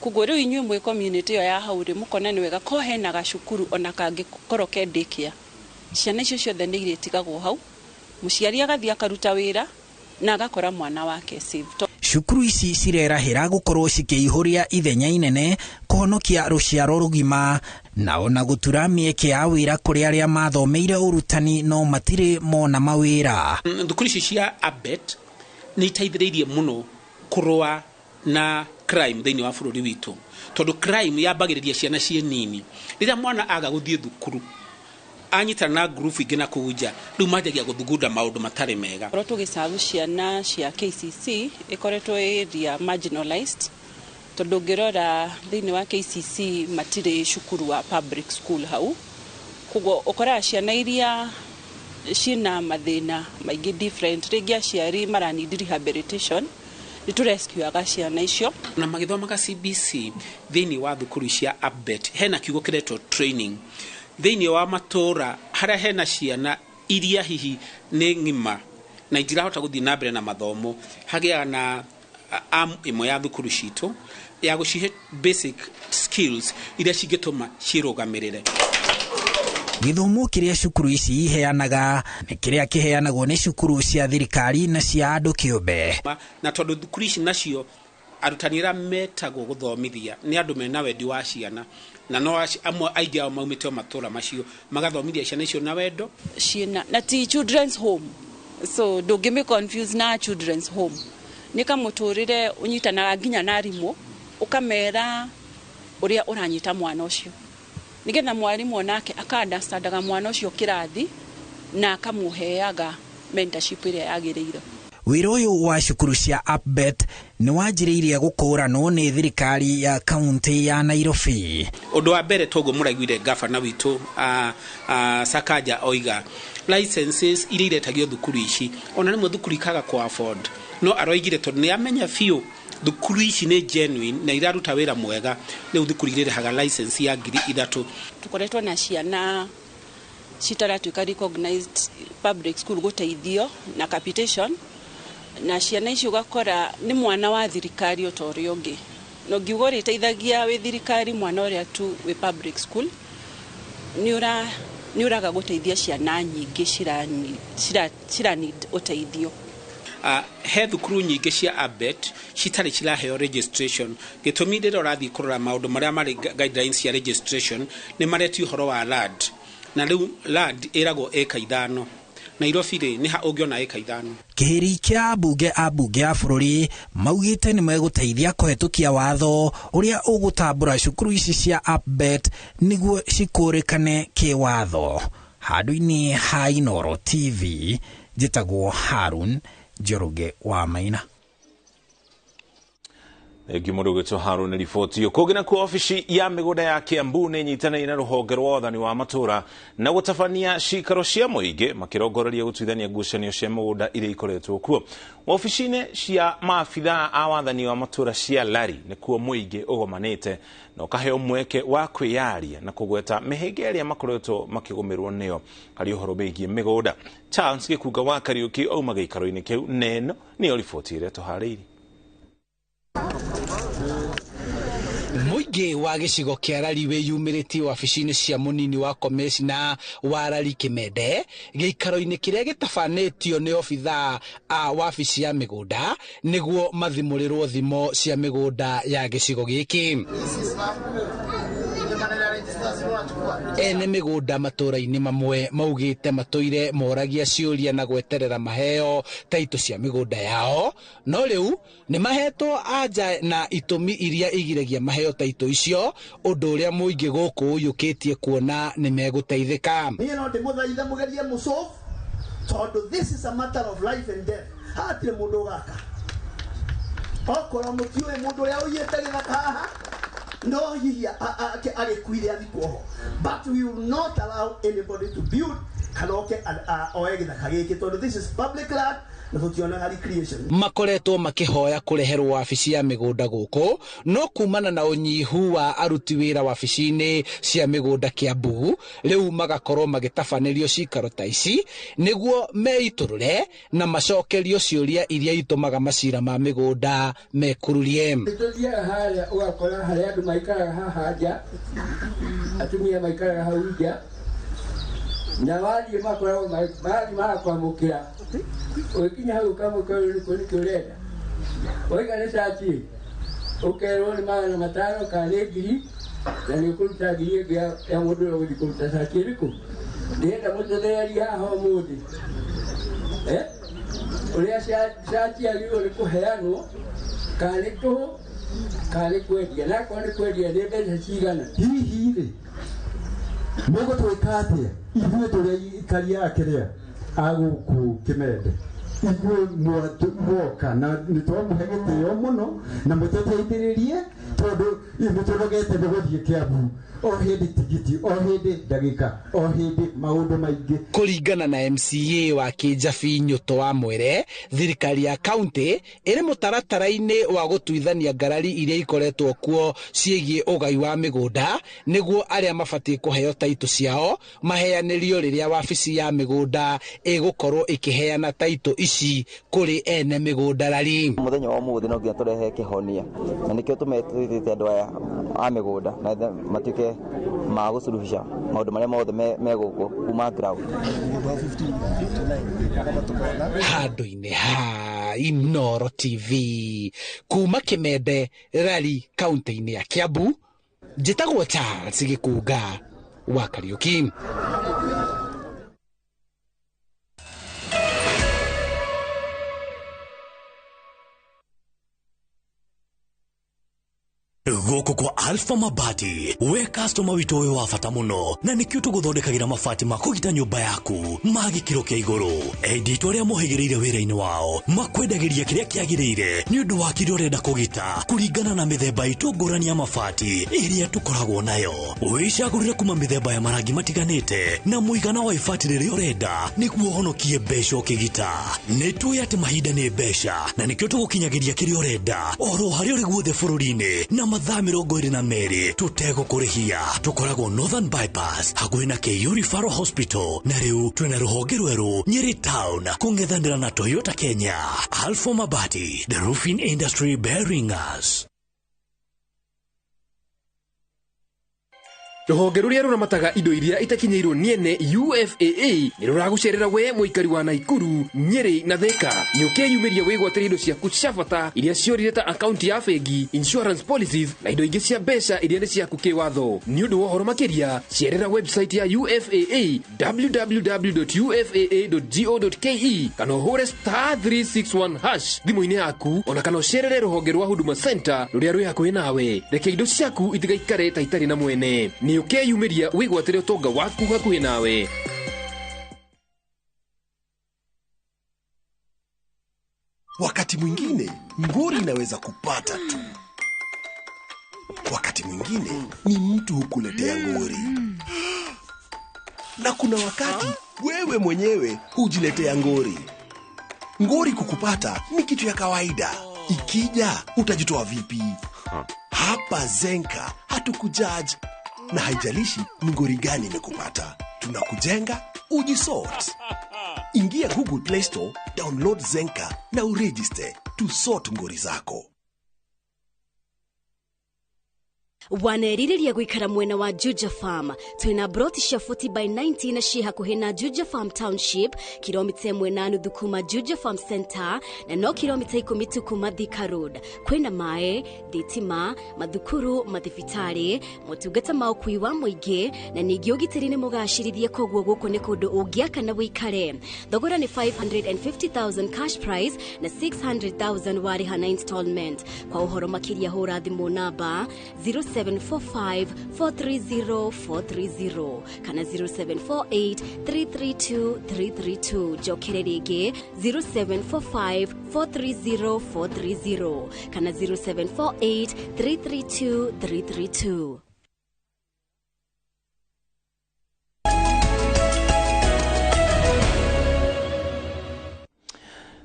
Koguo rĩu inyuĩ mwĩ community ĩyo ya hau rĩ mũkona nĩ wega ko hena gacukuru ona kangĩkorwo ke daycare, ciana icio ciothe nĩ irĩtigagwo hau, mũciari agathiĩ akaruta wĩra na agakora mwana wake safe. Cukuru ici cirerahĩra gũkorwo cikĩihũria ithenya inene kũhonokia rũciaro rũgima na ona gũtura mĩeke ya wĩra kũrĩ arĩa mathomeire ũrutani no matirĩ mona mawĩra. Thukuru ici cia APBET nĩ iteithĩrĩirie mũno kũrũa na crime thĩinĩ wa bũrũri witũ, tondũ crime yambagĩrĩria ciana ciĩ nini. Rĩrĩa mwana aga gũthiĩ thukuru anyitana na group ingĩ na kũu nja, rĩu manjagia gũthugunda maũndũ matarĩ mega. Korwo tũgĩcabu ciana cia KCC ĩkoretwo area marginalized, tondũ ũngĩrora thĩinĩ wa KCC matirĩ cukuru wa public school hau, koguo ũkoraga ciana iria ciĩna mathĩna maingĩ different, rĩngĩ aciari maranid rehabilitation, nĩ tũrescuaga ciana icio. Na magĩthomaga CBC thĩinĩ wa thukuru cia APBET hena kiugo kĩretwo training thĩinĩ wa matũũra harĩa hena ciana iria hihi nĩ ng'ima na itirahota gũthiĩ na mbere na mathomo, hagĩaga na arm ĩmwe ya thukuru citũ ya gũcihe basic skills iria cingĩtũma ciĩrũgamĩrĩre. Gĩthomo kĩrĩa cukuru ici iheanaga nĩ kĩrĩa kĩheanagwo nĩ cukuru cia thirikari na cia andũ kĩũmbe. Na tondũ thukuru ici nacio arutani arĩa metagwo gũthomithia nĩ andũ mena wendi wa ciana, na no amwe aingĩ ao maumĩte o matũũra macio magathomithia ciana icio na wendo. Ciĩna na ti children's home, so ndũngĩmĩ confuse na children's home. Nĩ kamũtũrĩre ũnyitanaga nginya na arimũ ũkamera ũrĩa ũranyita mwana ũcio, nĩgetha mwarimũ onake aka-understandaga mwana ũcio kĩrathi na akamũheaga mentorship ĩrĩa yagĩrĩire. Wĩra ũyũ wa cukuru cia APBET nĩ wanjĩrĩirie gũkũranwo nĩ thirikari ya kaunti ya Nairobi. Ũndũ wa mbere toguo mũraiguire gavana witũ Sakaja oiga licenses iria iretagio thukuru ici ona rĩmwe thukuru ikaga kũ afford, no aroigire tondũ nĩ amenya biũ thukuru ici nĩ genuine na iraruta wĩra mwega, rĩu thukuru irĩrĩhaga license ya 3,000. Tũkoretwo na ciana citaratuĩka recognized public school gũteithio na capitation, na ciana icio ũgakora nĩ mwana wa thirikari o ta ũrĩa ũngĩ, na ũngiuga ũrĩteithagia wĩ thirikari mwana ũrĩa tu wĩ public school, Nĩ ũraga gũteithia ciana nyingĩ cira need ũteithio. He thukuru nyingĩ cia ABET citarĩ ciraheo registration. Gĩtũmi rĩrĩa ũrathiĩ kũrora maũndũ marĩa marĩ guidelines cia registration nĩ maretio ũhoro wa land, na rĩu land ĩragwo ĩka 5. Nairobi rĩ, nĩ ha ũngĩona ĩka 5? Kĩhĩri kĩa ambunge a mbunge ya bũrũri maugĩte nĩ megũteithia kũhetũkia watho ũrĩa ũgũtambũra cukuru ici cia APBET nĩguo cikũrĩkane kĩwatho. Handũ-inĩ ha Inooro TV, njĩtagwo Harun Njoroge wa Maina. Thengiũ mũndũ ũgwĩtwo Harun nĩ riboti ĩyo. Kũngĩ nakuo obici ya mĩgũnda ya Kiambu nĩ ĩnyitanĩire na rũhonge rwa wathani wa matũũra na gũtabania cikaro cia mũingĩ makĩrongoreria gũtuithania ngucanio cia mĩgũnda iria ikoretwo kuo. Wabici-inĩ cia maabithaa a wathani wa matũũra cia Lari nĩkuo mũingĩ ũgomanĩte na ũkaheo mweke wa kwĩyaria na kũgweta mĩhĩnga ĩrĩa makoretwo makĩgũmĩrwo nĩyo harĩ ũhoro wĩgiĩ mĩgũnda. Charles Gĩkunga wa Kariũki auma gĩikaro-inĩ kĩu na ĩno nĩyo riboti ĩrĩa tũharĩirie. Mũingĩ wa gĩcigo kĩa Rari wĩyumĩrĩtie wabici-inĩ cia mũnini wa komĩcina wa Rari Kĩmende gĩikaro-inĩ kĩrĩa gĩtabanĩtio nĩ obithaa a wabici ya mĩgũnda nĩguo mathimũrĩrwo thimo cia mĩgũnda ya gĩcigo gĩkĩ. Ene mĩgũnda matũũra-inĩ mamwe maugĩte matũire moragia ciũria na gweterera maheo taitũ cia mĩgũnda yao, no rĩu nĩ mahetwo anja na itũmi iria igiragia maheo taitũ icio, ũndũ ũrĩa mũingĩ gũkũ ũiyũkĩtie kuona nĩ megũteithĩka. Niĩ no ndĩmũthaithe mũgerie mũsolve, tondũ this is a matter of life and death. Hatirĩ mũndũ ũgaka. Okorwo mũtiũĩ mũndũ ũrĩa ũiyĩte gĩthaka haha, no hihi agĩkuire athikwo ho. But we will not allow anybody to build kana oke oe gĩthaka gĩkĩ, tondũ this is public land na tũtionaga recreation. Makoretwo makĩhoya kũreherwo wabici ya mĩgũnda gũkũ, no kumana na ũnyihu wa aruti wĩra wabici-inĩ cia mĩgũnda Kiambu, rĩu magakorwo magĩtabanĩrio cikaro ta ici nĩguo meitũrũre na macokerio ciũria iria itũmaga macira ma mĩgũnda mekururie. Nĩtũthiaga harĩa ũgakora harĩa andũ maikaraga haha nja, atumia maikaraga hau nja, na wathiĩ makoragwo marathiĩ magakwamũkĩra. Ũgĩkinya hau ũkamũkĩra nĩkĩ ũrenda, waiga nĩ cati ũkerwo nĩ 500 kana nĩ 1000, na nĩ ũkũruta 1000 ĩngĩ ya mũndũ ũrĩa ũgũthiĩ kũruta cati ĩrĩkũ. Ndĩrenda mũtũthererie haha ũmũthĩ, ũrĩa cati yagĩrĩirwo nĩ kũheanwo, kana nĩ tũhũ kana nĩ kwendia, na akorwo nĩ kwendia nĩ mbeca cigana. Hihi rĩ mũgũtwĩka atĩa ithuĩ tũrĩ aikari a kĩrĩa a gũkũ Kĩmende? Ithuĩ mwoka na nĩ twamũhe gĩtĩo mũno na mũtũteithĩrĩrie, tondũ nĩtũnogete nĩ gũthiĩ Kiambu o hĩndĩ tigiti, o hĩndĩ ndagĩka, o hĩndĩ maũndũ maingĩ. Kũringana na MCA wa Kĩnjabi Nyũtũ wa Mwere, thirikari ya kaunti ĩrĩ mũtaratara-inĩ wa gũtuithania ngarari iria ikoretwo kuo ciĩgiĩ ũgai wa mĩgũnda nĩguo arĩa mabatiĩ kũheo taitũ ciao maheanĩrio rĩrĩa wabici ya mĩgũnda ĩgũkorwo ĩkĩheana taitũ ici kũrĩ ene mĩgũnda Rari. Mũthenya wa ũmũthĩ no nginya tũrehe kĩhonia, na nĩkĩo tũmetĩte andũ aya a mĩgũnda na matuĩke ma gũsuluhisha maũndũ marĩa mothe me gũkũ kuma ground. Handũ-inĩ ha Inooro TV kuma Kĩmende, Rari, kaunti-inĩ ya Kiambu, njĩtagwo Charles Gĩkunga wa Kariũki. Gũkũ kwa Alpha Mabati, we customer witũ wĩ wa bata mũno, na nĩkĩo tũgũthondekagĩra mabati ma kũgita nyũmba yaku ma gĩkĩro kĩa igũrũ. Enditũ arĩa mohĩgĩrĩire wĩra-inĩ wao makwendagĩria kĩrĩa kĩagĩrĩire nĩ ũndũ wa kĩrĩa ũrenda kũgita kũringana na mĩthemba itũ ngũrani ya mabati ĩrĩa tũkoragwo nayo. Wĩcagũrĩre kuma mĩthemba ya marangi matiganĩte na mũigana wa ibati rĩrĩa ũrenda nĩguo ũhonokie mbeca ũkĩgita. Nĩ tũĩ atĩ mahinda nĩ mbeca na nĩkĩo tũgũkinyagĩria kĩrĩa ũrenda oro harĩa ũrĩ guothe bũrũri-inĩ na mathaa 22 tũtegũkũrĩhia. Tũkoragwo Northern Bypass hakuhĩ na KU Referral Hospital, na rĩu twĩna rũhonge rwerũ Nyeri Town kũng'ethanĩra na Toyota Kenya. Alpha Mabati, the roofing industry bearing us. Rũhonge rũrĩa rũramataga indo iria itakinyĩirwo nĩ ene UFAA nĩ rũragũcerera we mũikari wa Naikuru, Nyeri na Thika. Nĩ ũkeyumĩria wĩgwatĩre indo ciaku cia bata iria ciorire ta akaunti ya bengi, insurance policies na indo ingĩ cia mbeca iria nĩ ciaku kĩwatho. Nĩ ũndũ wa ũhoro makĩria, cerera website ya UFAA www.ufaa.go.ke kana ũhũre *361# thimũ-inĩ yaku, ona kana ũcerere rũhonge rwa Huduma Center rũrĩa rwĩ hakuhĩ nawe. Reke indo ciaku itigaikare ta itarĩ na mwene. Nĩ ũkeyumĩria wĩgwatĩre ũtonga waku hakuhĩ nawe. Wakati mwingine ngori inaweza kupata tu. Wakati mwingine ni mtu hukuletea ngori. Na kuna wakati wewe mwenyewe hujiletea ngori. Ngori kukupata ni kitu ya kawaida. Ikija utajitoa vipi? Hapa Zenka hatukujudge, na haijalishi ni ngori gani imekupata. Tunakujenga ujisort. Ingia Google Play Store, download Zenka na uregister to sort ngori zako. Wanerirĩria gũikara mwena wa Juja Farm. Twĩna broti cia 40 by 90 na ciĩ hakuhĩ na Juja Farm Township, kilomita 1.5 kuma Juja Farm Center na no kilomita 10 tu kuma Thika Road. Kwĩna maĩ, thitima, mathukuru, mathibitarĩ, motungata ma ũkui wa mũingĩ na ningĩ ũgitĩri nĩ mũgacĩrithie, koguo gũkũ nĩ kũndũ ũngĩaka na wĩikare. Thogora nĩ 550,000 cash price na 600,000 warĩha na installment. Kwa ũhoro makĩria hũra thimũ namba 0745 430 430 kana 0748 332 332. Njokere rĩngĩ 0745 430 430 kana 0748 332 332.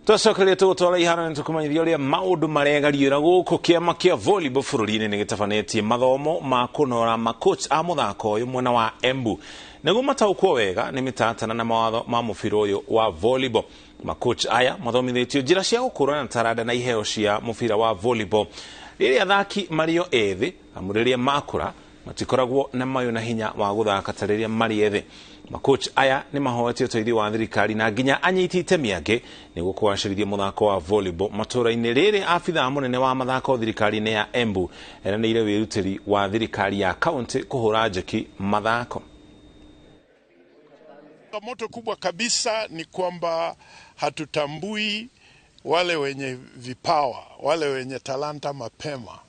Twacokeria tũgũtwara iharo nĩ tũkũmenyithia ũrĩa maũndũ maregariũra gũkũ. Kĩama kĩa volleyball bũrũri-inĩ nĩ gĩtabanĩtie mathomo ma kũnora macoach a mũthako ũyũ mwena wa Embu nĩguo mataũkwo wega nĩ mĩtaratara na mawatho ma mũbira ũyũ wa volleyball. Macoach aya mathomithĩtio njĩra cia gũkũrana taranda na iheo cia mũbira wa volleyball rĩrĩa athaki marĩ o ethĩ, amu rĩrĩa makũra matikoragwo na mayũ na hinya wa gũthaka ta rĩrĩa marĩ ethĩ. Macoach aya nĩ mahoete ũteithio wa thirikari na nginya anyiti itemi angĩ nĩguo kũgacĩrithia mũthako wa volleyball matũũra-inĩ. Rĩrĩ abithaa mũnene wa mathako thirikari-inĩ ya Embu eranĩire wĩrutĩri wa thirikari ya kaunti kũhũra njeki mathako. Changamoto kubwa kabisa ni kwamba hatutambui wale wenye vipawa, wale wenye talanta mapema.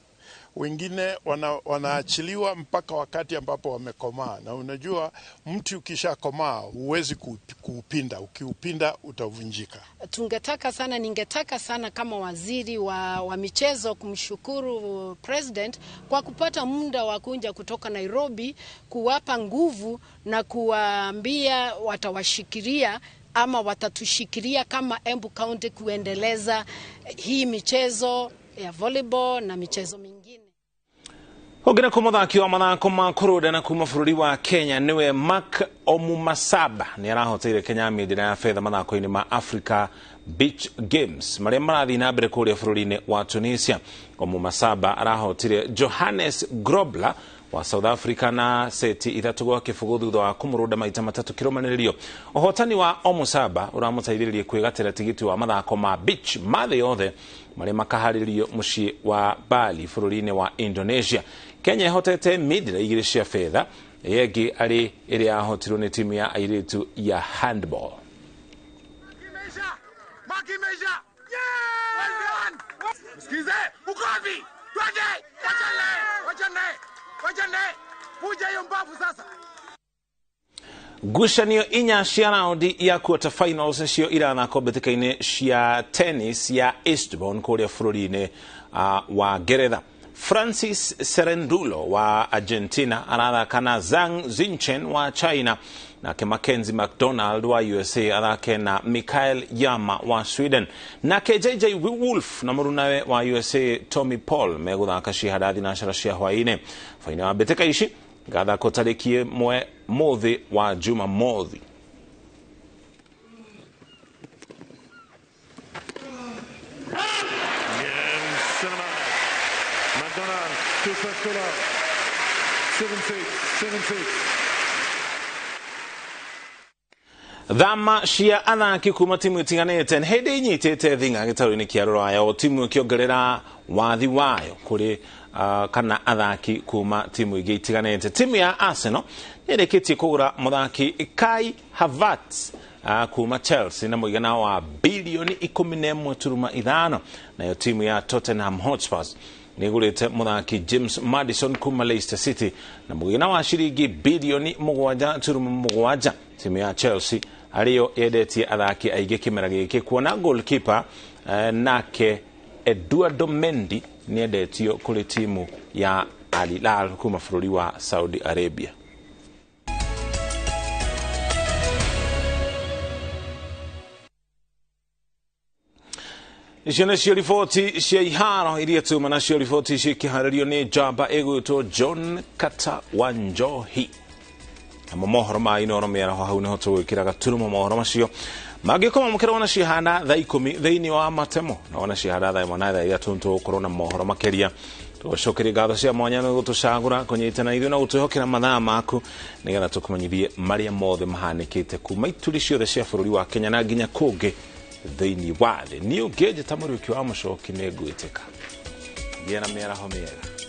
Wengine wanaachiliwa mpaka wakati ambapo wamekomaa, na unajua mti ukishakomaa huwezi kuupinda, ukiupinda utavunjika. Tungetaka sana, ningetaka sana kama waziri wa michezo kumshukuru president kwa kupata muda wa kuja kutoka Nairobi kuwapa nguvu na kuwaambia watawashikilia ama watatushikilia kama Embu County kuendeleza hii michezo ya volleyball na michezo mingine. Hongera kwa muthaki wa mathako ma kũrũndana kuma bũrũri wa Kenya niwe Mark Omumasaba nĩ arahoteire Kenya mĩndĩra ya fedha mathako-inĩ ma Africa Beach Games marĩa marathiĩ na mbere kũrĩa bũrũri-inĩ wa Tunisia. Omumasaba arahotire Johannes Grobler wa South Africa na seti 3-0 thutha wa kũmũrũnda maita 3 kĩrũmanĩrĩrio. Ũhotani wa Omusaba ũramũteithĩrĩria kwĩgatĩra tigiti wa mathako ma beach ma thĩ yothe marĩa makaharĩrio mũciĩ wa Bali bũrũri-inĩ wa Indonesia. Kenya ĩhotete mĩndĩra 2 cia fedha, ĩrĩa ĩngĩ arĩ ĩrĩa yahotirwo nĩ timu ya airĩtu ya handball. Ngucanio 4 cia raundi ya quarter finals cio irathakwo mbĩtĩka-inĩ cia tennis ya Eastbourne kũrĩa bũrũri-inĩ wa Ngeretha. Francis Cerendulo wa Argentina arathaka na Zhang Xinchen wa China, nake Mackenzie McDonald wa USA athake na Michael Yama wa Sweden, nake JJ Wolf na mũrunawe wa USA Tommy Paul megũthaka cihanda thinacara cia hwaĩ-inĩ. Faina wa mbĩtĩka ici ngathakwo tarĩki 1 mũthĩ wa Jumamothi. 7-6, 7-6. Thama cia athaki kuma timu itiganĩte nĩ hĩndĩ inyitĩte thing'a gĩtarũ-inĩ kĩa rũraya o timu ĩkĩongerera wathi wayo kũrĩ kana athaki kuma timu ingĩ itiganĩte. Timu ya Arsenal nĩ ĩrĩkĩtie kũgũra mũthaki Kai Havertz kuma Chelsea na mũigana wa bilioni 11.5. Nayo timu ya Tottenham Hotspurs nĩ ĩgũrĩte mũthaki James Maddison kuma Leicester City na mũigana wa ciringi bilioni 7.7. Timu ya Chelsea arĩyo yendetie athaki aingĩ kĩmera gĩkĩ kuona goalkeeper nake Eduardo Mendy nĩ endetio kũrĩ timu ya Al Hilal kuma bũrũri wa Saudi Arabia. Icio nĩcio riboti cia iharo iria tuma nacio riboti icio ikĩharĩrio nĩ njamba ĩgwĩtwo John Kata wa Njohi. Namo mohoro ma Inooro mĩaraho hau nĩho tũgwĩkĩra gaturumo mohoro macio mangĩkoma mũkĩra wona cihana thaa 10 thĩinĩ wa matemo na wona cihana thaa 1 na thaa 3 tũgũkorwo na mohoro makĩria. Tũgũcokeria ngatho cia mwanya nĩ gũtũcagũra kũnyitana ithuĩ na gũtwĩhokera mathaa maku nĩgetha tũkũmenyithie marĩa mothe mahanĩkĩte kuma ituri ciothe cia bũrũri wa Kenya na nginya kũngĩ thĩinĩ wa thĩ. Niĩ ũngĩnjĩta Mũriũki wa Mũcoki nĩ ngwĩtĩka. Gĩa na mĩaraho mĩega.